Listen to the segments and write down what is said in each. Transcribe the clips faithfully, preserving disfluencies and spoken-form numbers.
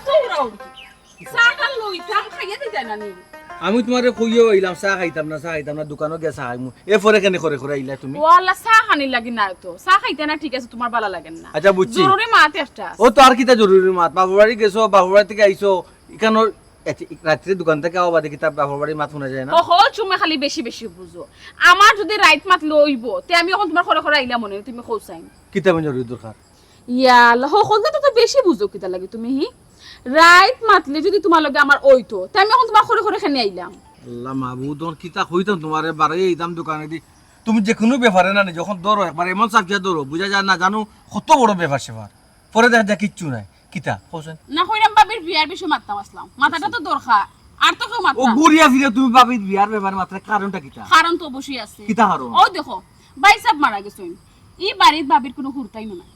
তো ওরা উঠি। চা খান লইতাম, খাইয়া দিতায় না নি? আমি তুমারে কইয়াউ আইলাম, চা খাইতাম না, চা খাইতাম না, দোকানো গিয়া চা খাইমু। এরপরে কেনে খরে খরে আইলায় তুমি? ও আল্লাহ, চা খানির লাগি নায় তো। চা খাইতায় না, ঠিক আছে, তুমার ভালা লাগের না। আচ্ছা, বুঝছি। জরুরি মাত একটা আছে। ও তো আর কিতা জরুরি মাত? বাপর বাড়ি গেছো, বাপর বাড়ি থাকি আইছো, ইখানো এত-, রাত্রে দোকান থাকি আওয়া বাদে কিতা বাপর বাড়ির মাত হুনা যায় না? হকল সময় খালি বেশি বেশি বুঝো। আমার যুদি রাইত মাতলে অইবো, তে আমি অখন তুমার খরে খরে আইলাম অনে, তুমি কও চাইন। কিতা এমন জরুরি দরকার? ইয়া আল্লাহ, হকল তো, তো বেশি বুঝো কিতার লাগি তুমি, হি? রাইত মাতলে যুদি তুমার লগে আমার অইতো, তে আমি অখন তুমার খরে খরে কেনে আইলাম। আল্লাহ মাবুদ, অখন কিতা কইতাম তুমারে, বারইয়া আইতাম দোকানেদি। তুমি যেকুনু ব্যাপারে না নি, যখন ধরো একবার এমন চাপিয়া ধরো, বুঝা যায় না জানো কত বড় ব্যাপার স্যাপার। পরে দেখা যায় কিচ্ছু নাই। কিতা? কও চাইন। না, কইরাম ভাবির বিয়ার বিষয়ে মাততাম আছলাম। মাতাটা তো দরকার। আর তো কেউ মাত ও না। ঘুরিয়া ফিরিয়া তুমি ভাবির বিয়ার ব্যাপারে মাতরায়, কারণটা কিতা? কারণ তো অবশ্যই আছে। কিতা কারণ? ও দেখো, ভাইসাব মারা গেছইন। ই বাড়িত ভাবির কুনু হুরুতাইন নাই।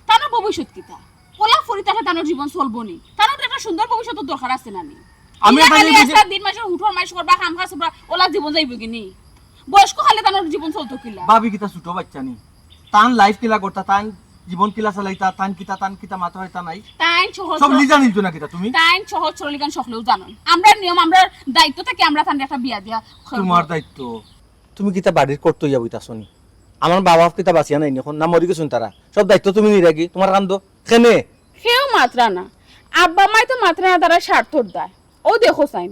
তানর ভবিষ্যৎ কিতা? অলা পড়ি থাকলে তানর জীবন চলবো নি? তানর তো একটা সুন্দর ভবিষ্যতর দরকার আছে না নি? আমি ইলা এটা খালি নিয়ে একটা দিন মাসের উঠর মাস করবা, কাম কাজ করবা, অলা জীবন যাইবো গি নি? বয়স্ক কালে তানর জীবন চলতো কিলা? ভাবি কিতা ছোট বাচ্চা নি? তান life কিলা করতা, তান জীবন কিলা চালাইতা, তান কিতা, তান কিতা মাথা হইতা নাই? তাইন সহজ সব সরল লিজা নিলতো না কিতা তুমি? তাইন সহজ সরল ইখান সকলেউ জানইন। আমরার নিয়ম, আমরার দায়িত্ব থাকি আমরা তানরে একটা বিয়া দিয়া খ-, তুমার দায়িত্ব? তুমি কিতা বাড়ির কর্তা অইয়া বইতাছো নি? আমার বাবা কিতা বাঁচিয়া নাই নি অখন? না মরি গেছইন তারা? সব দায়িত্ব তুমি নিরায় গি, তুমার কান্দো। কেনে? কেউ মাতরা না। আব্বা মাই তো মাতরা না, তারা স্বার্থর দায়। ও দেখো চাইন,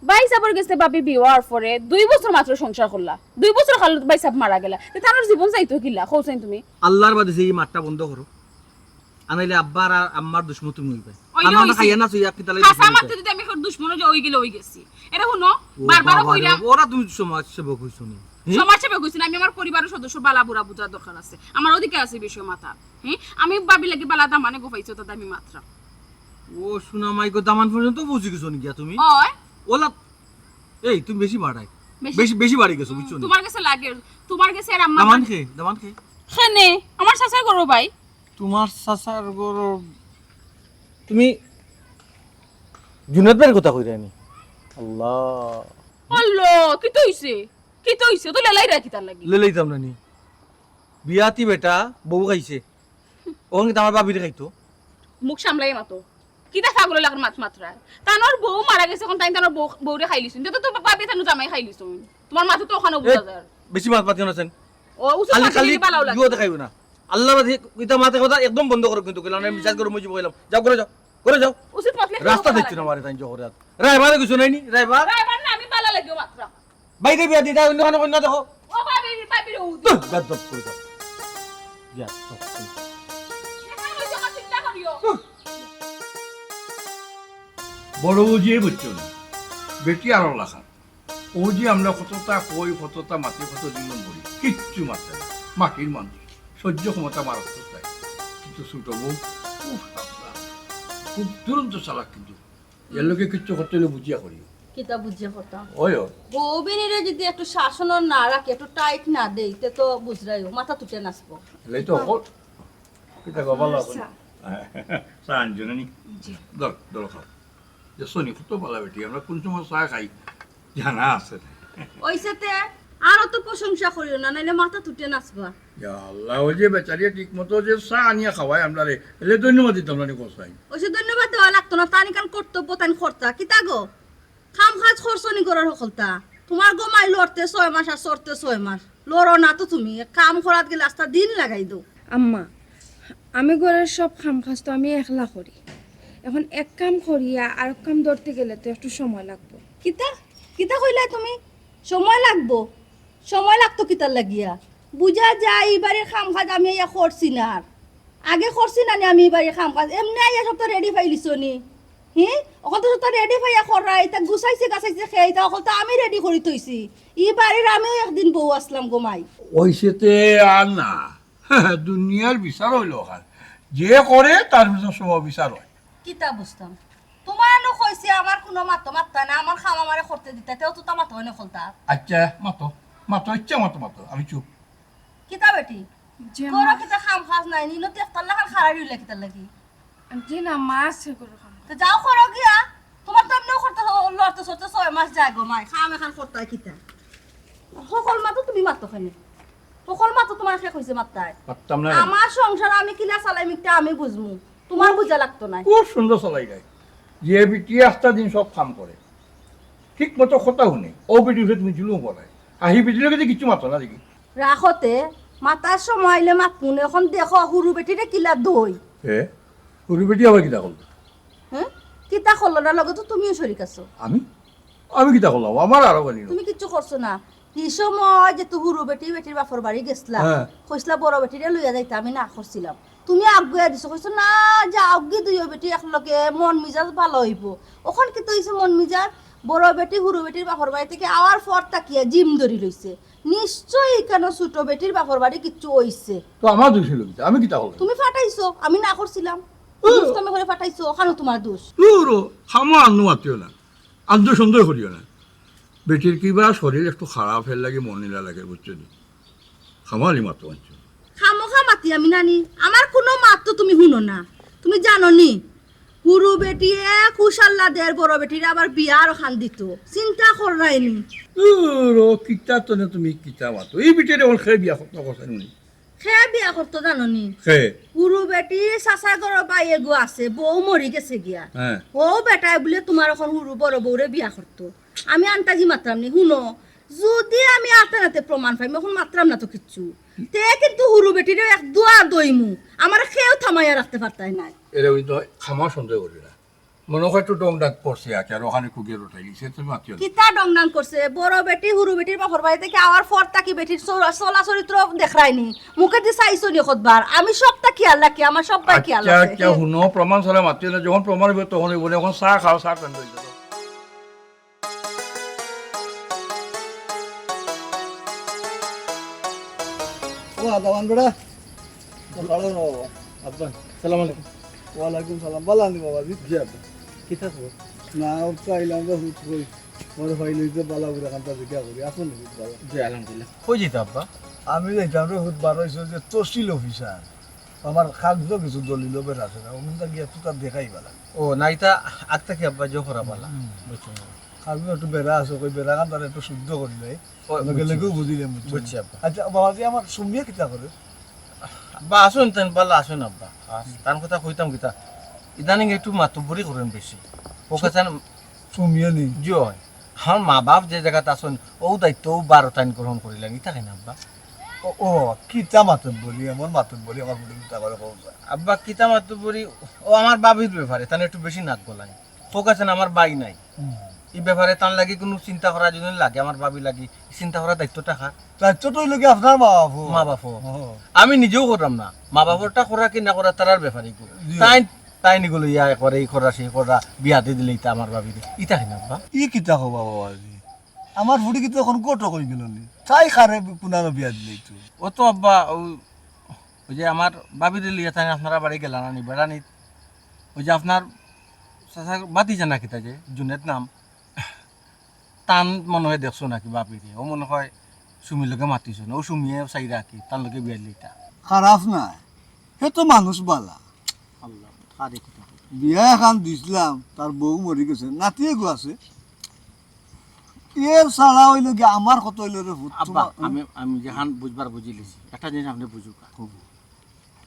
ভাইসাবর গেছে ভাবি বিয়া অওয়ার পরে দুই বছর মাত্র সংসার করলা, দুই বছর কাল ভাইসাব মারা গেলা, তে তানর জীবন যাইতো কিলা, কও চাইন তুমি? আল্লাহর বাদে যে ই মাতটা বন্ধ করো, আনাইলে আব্বার আর আম্মার দুশমন তুমি অইবায়। ওই যে আমরা অইছে। খাইয়া না চইয়া কিতা লাগি হাছা দুশমন মাততে অইতায়? যদি আমি এখন দুশমন অই গেলে অই গেছি। এরে হুনো, ও বারবার বাবা রে কইরাম। বাবা, ওরা তুমি সমাজ সেবক হইছো নি? হুম? সমাজ সেবক হইছি না, আমি আমার পরিবারর সদস্য বালা বুরা বুঝার দরকার আছে। আমার অধিকার আছে এই বিষয়ে মাতার। হ্যাঁ? আমি ভাবির লাগি বালা দামানে গো পাইছি, ওটা আমি মাতরাম। ও সোনা মাই গো, দামান পর্যন্ত বুঝি গেছো নি গিয়া তুমি? ওই। ওলা, এই তুমি বেশি বাড়াই। বেশি? বেশি, বেশি বাড়ি গেছো, বুঝছো নি? তোমার গেছে লাগে, তোমার গেছে আর আমার দামান খে, দামান খে। খেনে, আমার চাচার ঘরর ভাই। তোমার চাচার ঘরর, তুমি জুনায়েদ ভাইর কথা কইরায় নি? আল্লাহ। আল্লাহ, কিতা অইছে? কিতা অইছে? তো লেলাইরায় কিতার লাগি? লেলাইতাম না নি। বিয়াতি বেটা বউ খাইছে। অখন কিতা আমার ভাবিরে খাইতো? মুখ সামলাই মাতো। কিতা পাগলর লাখান মাত মাতরায়? তানর বউ মারা গেছে, অখন তাইন তানর বউ, বউরে খাইলিছইন। তে তো, তো ভাবি তানর জামাই খাইলিছইন। তোমার মাতো তো অখানো এ, বুঝা যার। বেশি মাত মাতিও না চাইন। ও, উচিত খালি, মাত খালি দিলে ভালা লাগে। জুয়া দেখাইও না। আল্লাহ বাদে ইতা মাতে কথা একদম বন্ধ করো কিন্তু, কইলাম না, আমি বিচার করে মুজিব কইলাম। যাও, ঘরো যাও, ঘরো যাও। উচিত মাতলে রাস্তা দেখছো না মারে তাইন জহরে। রায়বারে কিছু নাই নি, রায়বার? রায়বার না, আমি ভালা লাগিও মাতরাম। বাইরে বিয়া দিতা, অন্য কোনো কন্যা দেখো। ও ভাবি, ভাবি রে, উদি। ধুর, বেয়াদব করে দাও। বেয়াদব করে দাও। এটা লইতে আমার চিন্তা করিও। ধুর। বড় বুঝিয়ে বুঝছো না। বেটি আরো লাখান। ও যে আমরা কতটা কই, কতটা মাটি, কত জীবন করি, কিচ্ছু মাতে না। মাটির মানুষ। সহ্য ক্ষমতা আমার অত নাই। কিন্তু ছোট বউ খুব সাবধান। খুব দুরন্ত চালাক কিন্তু। এর লগে কিচ্ছু করতে হইলে বুঝিয়া করিও। কিতা বুঝিয়া করতাম? ওই ও। বউ বিনিরে যদি একটু শাসনর না রাখি, একটু টাইট না দেই, তে তো বুঝরাইও, মাথা তুটে নাচবো। এলাই তো হকল। কিতা গো, ভালা আছো? আচ্ছা। চা আনছো না নি? জি। ধর, ধর খাও। দেখছো নি, কত ভালা বেটি, আমরা কোন সময় চা খাই, জানা আছে। ওইসে তে, আরো তো প্রশংসা করিও না, নাইলে মাথা তুটে নাচবা। ইয়া আল্লাহ, ওই যে বেচারিয়ে ঠিক মতো যে চা আনিয়া খাওয়ায় আমরারে, এলে ধন্যবাদ দিতাম না নি কও চাইন? ওইসে ধন্যবাদ দেওয়া লাগতো না, তান ইখান কর্তব্য তান করতা। কিতা গো? কাম কাজ করছো নি ঘরর হকলতা? তোমার গমাই লড়তে ছয় মাস আর চড়তে ছয় মাস। লড়ো না তো তুমি, এক কাম করাত গেলে আস্তা দিন লাগাই দেও। আম্মা, আমি ঘরর সব কাম কাজ তো আমি একলা করি। এখন এক কাম করিয়া আরক কাম ধরতে গেলে তো একটু সময় লাগবো। কিতা? কিতা কইলায় তুমি? সময় লাগবো? সময় লাগতো কিতার লাগিয়া? বুঝা যায়, ই বাড়ির কাম কাজ আমি আইয়া করছি না আর। আগে করছি না নি আমি ই বাড়ির কাম কাজ? এমনে আইয়া সবতা রেডি পাইলিছো নি? হি? অখন তো সবতা রেডি পাইয়া কররায়, ইতা গুছাইছে গাছাইছে কে, ইতা অকলতা আমি রেডি করি থইছি। ই বাড়ির আমিও একদিন বউ আছলাম গো মাই। ওইসে তে আর না। দুনিয়ার বিচার অইলো অখান। যে করে তার পিছনে সব বিচার অয়। কিতা বুঝতাম? তোমারে নু কইছি আমার কুনু মাতো মাততায় না, আমার কাম আমারে করতে দিতায়, তেও তো তা মাতো অয় না হকলতা। আচ্ছা, মাতো, মাতো, ইচ্ছা মাতো, মাতো, আমি চুপ। কিতা বেটি? জি, ঘরো আম্মা। কিতা কাম কাজ নাই নি? ইনো তো একটার লাখান খাড়াই রইলা কিতার লাগি? জি না, মা আছে ঘরো কাম। তো যাও করো গিয়া। তোমার তো এমনেও করতে হ-, লড়তে চড়তে ছয় মাস যায় গো মাই। কাম এখান করতে হয় কিতা? হকল মাতো তুমি মাতো কেনে? হকল মাতো তোমার কে কইছে মাততায়? পারতাম না। আমার সংসার আমি কিলা চালাই মিকটা আমি বুঝমু। তোমার বুঝা লাগতো না। খুব সুন্দর চালাই গাই। যে বেটি আস্তা দিন সব কাম করে, ঠিক মতো কথা হুনে, অউ বেটির উপরে তুমি জুলুম করো। আর হি বেটির লগে তো কিচ্ছু মাতো না দেখি। রাখতে, মাতার সময় আইলে মাতমুনে, অখন দেখো হুরু বেটিরে কিলা দই। এ? হুরু বেটি আবার কিতা করলো? হ্যাঁ? কিতা করলো না, লগে তো তুমিও শরিক আছো। আমি? আমি কিতা করলাম? আমার আরো গালি। তুমি কিচ্ছু করছো না। হি সময় যে তুই হুরু বেটি, বেটির বাপর বাড়ি গেছলা, হ্যাঁ। কইছলা বড় বেটিরে লইয়া যাইতা, আমি না করছিলাম। তুমি আগুয়া দিছো, কইছো, "না, যাওগি দুইও বেটি একলগে, মন মিজাজ ভালা অইবো।" অখন কিতা অইছে মন মিজাজ? বড় বেটি হুরু বেটির বাপর বাড়ি থাকি আওয়ার পর থাকিয়া জিম ধরি লইছে। নিশ্চয়ই ইখানো ছোট বেটির বাপর বাড়ি কিচ্ছু অইছে। তো আমার দোষ অইলো কিতা? আমি কিতা করলাম? তুমি ফাটাইছো, আমি না করছিলাম। ও। দুষ্টামি করি ফাটাইছো, অখানো তুমার দোষ। দূর ও, খামো আন্নু মাতিও না। আদ্য সন্দেহ করিও না। বেটির কিবা শরীর একটু খারাপ, এর লাগি মন নিলা লাগে, বুঝছো নি? খামালি মাতো আনছো। খামোখা মাতি আমি নানি, আমার কুনু মাত তো তুমি হুনো না। তুমি জানো নি, হুরু বেটিয়ে কুশাল্লা দের বড় বেটির আবার বিয়া আরো খান দিত। চিন্তা কররায় নি। দূর ও, কিতা তো না তুমি কিতা মাতো। ই বেটিরে অখন কে বিয়া করতো, কথা হুনি। কে বিয়া করতো জানো নি? কে? হুরু বেটি চাচা ঘরো ভাই এগু আছে, বউ মরি গেছে গিয়া। হ্যাঁ। অউ বেটায় বুলে তুমার অখন হুরু বড় বউরে বিয়া করতো। আমি আন্তাজি মাতরাম নি, হুনো, যুদি আমি আতে নাতে প্রমাণ পাই, অখন মাতরাম না তো কিচ্ছু। তে কিন্তু হুরু বেটিরে এক দোয়া দইমু, আমারে কেউ থামাইয়া রাখতে পারতায় নায়। এরে অউ তো খামা সন্দেহ করি না। মনো অয় একটু ডং ডাং করছে আর কি, আর অখান কুগিয়ে রটাই লিছে, তুমি মাতিও না। কিতা ডং ডাং করছে? বড় বেটি হুরু বেটির বাপর বাড়ি থাকি আওয়ার পর থাকি বেটির চলা-, চলা চরিত্র দেখরায় নি, মুখেদি চাইছো নি কতবার? আমি সবতা খিয়াল রাখি, আমার সব বায় খিয়াল আচ্ছা, আছে। আচ্ছা, হুনো, প্রমাণ ছাড়া মাতিও না, যখন প্রমাণ অইবো তখন অইবো নি, অখন চা খাও, চা খান অইবো। ও আদামান বেটা, তো ভালো না বাবা? আব্বা, সালাম আলাইকুম। ওয়ালাইকুম সালাম, ভালা নি বাবা জি? জি আব্বা। কিতা খবর? না, অউ তো আইলাম রে হুট করি। মোর ভাই লইতে বালা বুরা কান্তা জিজ্ঞা করি, আছো নি হুট বালা? জি, আলহামদুলিল্লাহ। কই যাইতা আব্বা? আমি যাইতাম রে হুট বার অইছে যে তহসিল অফিসার। আমার কাগজো কিছু দলিল বের আছে না, অমনটা গিয়া তো তার দেখাই বালা। ও, না, ইতা আগ থাকি আব্বা জো করা বালা। হুম। বুঝছো? কাগজো একটু বেড়া আছে, কই বেড়া কান তারা একটু শুদ্ধ করি লই। ও, আমরা গেলে বুঝছি, কেউ বুঝিলে বুঝছো? বুঝছি আব্বা। আচ্ছা, বাবাজি, আমার সুমিয়ে কিতা করে? আব্বা, আছইন, তাইন বালা আছইন আব্বা। আর তান কথা কইতাম কিতা, ইদানিং একটু মাতব্বরি করেন বেশি। ও কাছে সুমিয়ে নি? জি অয়। আমার মা বাপ যে জাগাত আছইন, অউ দায়িত্ব অউ বারো তাইন গ্রহণ করিলেন, ইতা কেনে আব্বা? ও, ও, কিতা মাতব্বরি, এমন মাতব্বরি আমার ফুড়ি কিতা করে কও চাই। আব্বা, কিতা মাতব্বরি, ও আমার ভাবির ব্যাপারে, তান একটু বেশি নাক গলায়। কউক আছে না, আমার ভাই নাই। হুম। ই ব্যাপারে তান লাগি কুনু চিন্তা করা যদি লাগে, আমার ভাবি লাগি, চিন্তা করার দায়িত্বটা কার? দায়িত্বটা অইলো কি আপনার মা বাপ? মা বাপ। ও। আমি নিজেও করলাম না, মা বাপরটা করা কি না করা তারার ব্যাপারে গো। জি। তাইন তাইন ইগু লইয়া একবারে ই করা, সেই করা, বিয়া দি দিলে ইতা আমার ভাবিরে। ইতা কেনে আব্বা? ই কিতা কও বাবাজি? আমার ফুড়ি কিতা অখন ঘটক অইগেলো নি? তাই কারে কুনানো বিয়া দিলে ইতো? ও তো আব্বা, অউ, অউ যে আমার ভাবিরে লইয়া তাইন আপনারা বাড়ি গেলা না নি, বেড়ানিত? অউ যে আপনার চাচার ভাতিজা না কিতা যে, জুনেদ নাম, তান মনো অয় দেখছো নাকি ভাবিরে? অউ মনো অয় সুমির লগে মাতিছো না, অউ সুমিয়ে চাইরা কি, তার লগে বিয়া দিলে ইতা। খারাপ নায়, হে তো মানুষ বালা। আল্লাহ, কারে কিতা কয়? বিয়া এখান দিছলাম, তার বউ মরি গেছে, নাতি এগু আছে। এর ছাড়া অইলো গি আমার কত অইলো রে ফুত, আব্বা, তোমার, আমি, আমি যেখান বুঝবার বুঝিলিছি, একটা জিনিস আপনে বুঝুক। কও।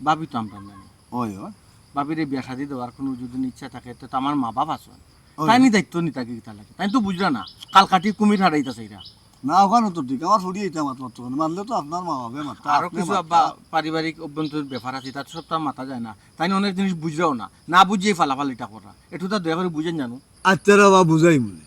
ভাবি তো আমরা জানি। অয়, অয়। ভাবিরে বিয়া শাদি দেওয়ার কুনু যদি ইচ্ছা থাকে, তে তো আমার মা বাপ আছইন। অয়। তাইন নি দায়িত্ব নিতা কিতা লাগে? তাইন তো বুঝরা না, কাল কাটি কুমির হারাইতা চাইরা। না, অখানো তো ঠিক। আমার ফুড়ি ইতা মাত মাততো কেনে? মাতলে তো আপনার মা বাপে মাততা, আরো আপনে কিছু মাততা। আব্বা পারিবারিক অভ্যন্তরীণ ব্যাপার আছে, ইতা তো সবতা মাতা যায় না। তাইন অনেক জিনিস বুঝরাও না, না বুঝিয়া ফালাফালিটা কররা। এটুতা দয়া করি বুঝাইন জানো। আচ্ছা রে বাবা, বুঝাইমুনে।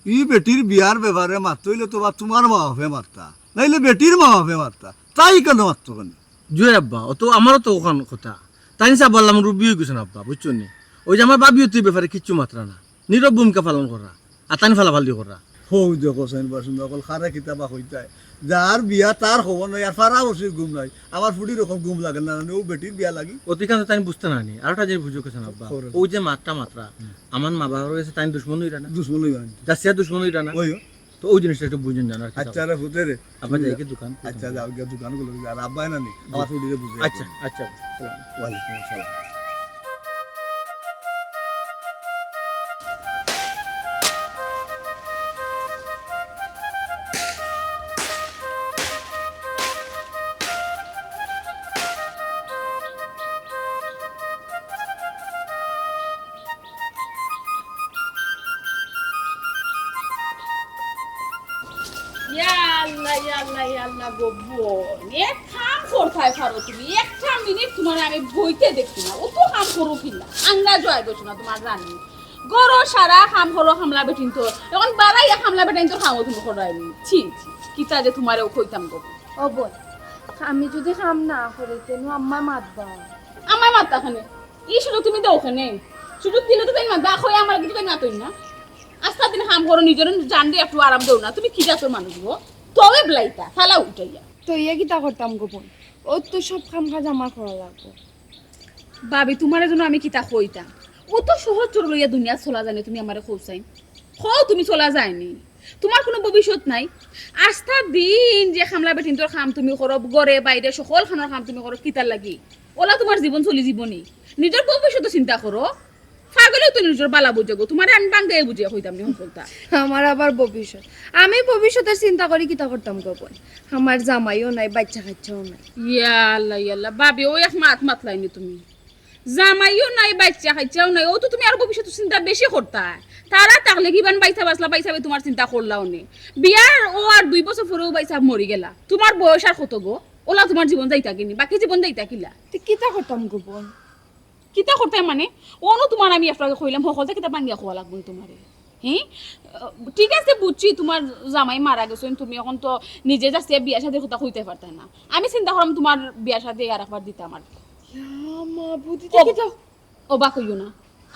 ই বেটির বিয়ার ব্যাপারে মাততো অইলে তো বা তুমার মা বাপে মাততা, নাইলে বেটির মা বাপে মাততা। তাই কেনে মাততো কেনে? জি আব্বা, অউ তো আমারও তো অখান কথা। তাইন সাব আল্লাহ মুরব্বি অইগেছইন আব্বা, বুঝছো নি? অউ যে আমার ভাবিও তো ই ব্যাপারে কিচ্ছু মাতরা না, নীরব ভূমিকা পালন কররা, আর তাইন ফালাফালি কররা। হউ দেখো চাইন বাসিন্দা অকল, কারে কিতা বা কইতায়। যার বিয়া তার খবর নাই, আর পাড়া পড়শির ঘুম নাই। আমার ফুড়ির অখন ঘুম লাগে না, অউ বেটির বিয়া লাগি। অতিকান্ত তাইন বুঝতা না নি, আরোটা জিনিস বুঝো কেছান আব্বা। খবর আছে। অউ যে মাতটা মাতরা, হুম। আমার মা বাপর গেছে তাইন দুশমন অইরা না? দুশমন অইরা না। যাচিয়া দুশমন অইরা না? অয়। তো অউ জিনিসটা একটু বুঝইন জানো আর কি। আচ্ছা রে ফুতে রে। আব্বা যাই কি দোকান? আচ্ছা, যাও গিয়া দোকান খুলো, আর আব্বা না নি, আমার ফুড়িরে বুঝাই। আচ্ছা, আচ্ছা। ওয়ালাইকুম আসসালাম। ইয়া আল্লাহ, ইয়া আল্লাহ, ইয়া আল্লাহ গো বইন, এক কাম করতায় পারো তুমি, একটা মিনিট তুমারে আমি বইতে দেখি না, অত কাম করো কিলা, আন্দাজও আইবো না তুমার রানী। ঘরো সারা কাম করো কামলা বেটিন্তর, এখন বাড়াইয়া কামলা বেটিন্তর কামও তুমি করায়নি। ছি, ছি, কিতা যে তুমারে কইতাম গো। ও বইন, আমি যুদি কাম না করি, তেনু আম্মায় মাতবা। আম্মায় মাততা কেনে? ই সুযোগ তুমি দেও কেনে? সুযোগ দিলে তো তাইন মাতবা, কই আমার কিছু তাইন মাতইন না। আস্তা দিন কাম করো, নিজর জানরে একটু আরাম দেও না। তুমি কি জাতর মানুষ গো? তবে ব্লাইতা, ফালা উঠাইয়া। তো ইয়া কিতা করতাম গো বইন? অউ তো সব কাম কাজ আমার করা লাগবো। ভাবি, তুমারে যেন আমি কিতা কইতাম? অত সহজ সরল অইয়া দুনিয়াত চলা যায় নি, তুমি আমারে কও চাইন। কও তুমি চলা যায় নি? তুমার কুনু ভবিষ্যৎ নাই। আস্তা দিন যে কামলা বেটিন্তর কাম তুমি করো, ঘরে বাইরে সকল খানর কাম তুমি করো, কিতার লাগি? অলা তুমার জীবন চলি যিবো নি? নিজর ভবিষ্যৎ চিন্তা করো। পাগলেও তো নিজর বালা বুঝে গো, তুমারে আমি বাঙ্গাইয়া বুঝিয়া কইতাম নি হকলতা। আমার আবার ভবিষ্যৎ, আমি ভবিষ্যতের চিন্তা করি কিতা করতাম গো বইন? আমার জামাইও নাই, বাইচ্চা কাইচ্চাও নাই। ইয়া আল্লাহ, ইয়া আল্লাহ, ভাবি, অউ এক মাত মাতলায় নি তুমি। জামাইও নাই, বাইচ্চা কাইচ্চাও নাই, অউ তো তুমি আর ভবিষ্যৎ চিন্তা বেশি করতায়। তারা থাকলে কিবান বাইচ্চা বাচলা, বাইচ্চা তুমার চিন্তা করলাও নে। বিয়ার অউ আর দুই বছর পরেউ বাইচ্চা মরি গেলা, তুমার বয়স আর কত গো? অলা তুমার জীবন যাইতা কিনি, বাকি জীবন যাইতা কিলা? তে কিতা করতাম গো বইন? কিতা করতায় মানে? অনো তুমার আমি একটু আগে কইলাম, হকলতা কিতা বাঙ্গিয়া কওয়া লাগবো নি তুমারে? হি? আহ, ঠিক আছে, বুঝছি, তুমার জামাই মারা গেছইন, তুমি এখন তো নিজে যাচিয়া বিয়া শাদির কথা কইতায় পারতায় না। আমি চিন্তা করলাম তুমার বিয়া শাদি আর একবার দিতাম আর কি। ইয়া মা, বুদ্ধি ও, দেখি যাও। অবাক অইও না,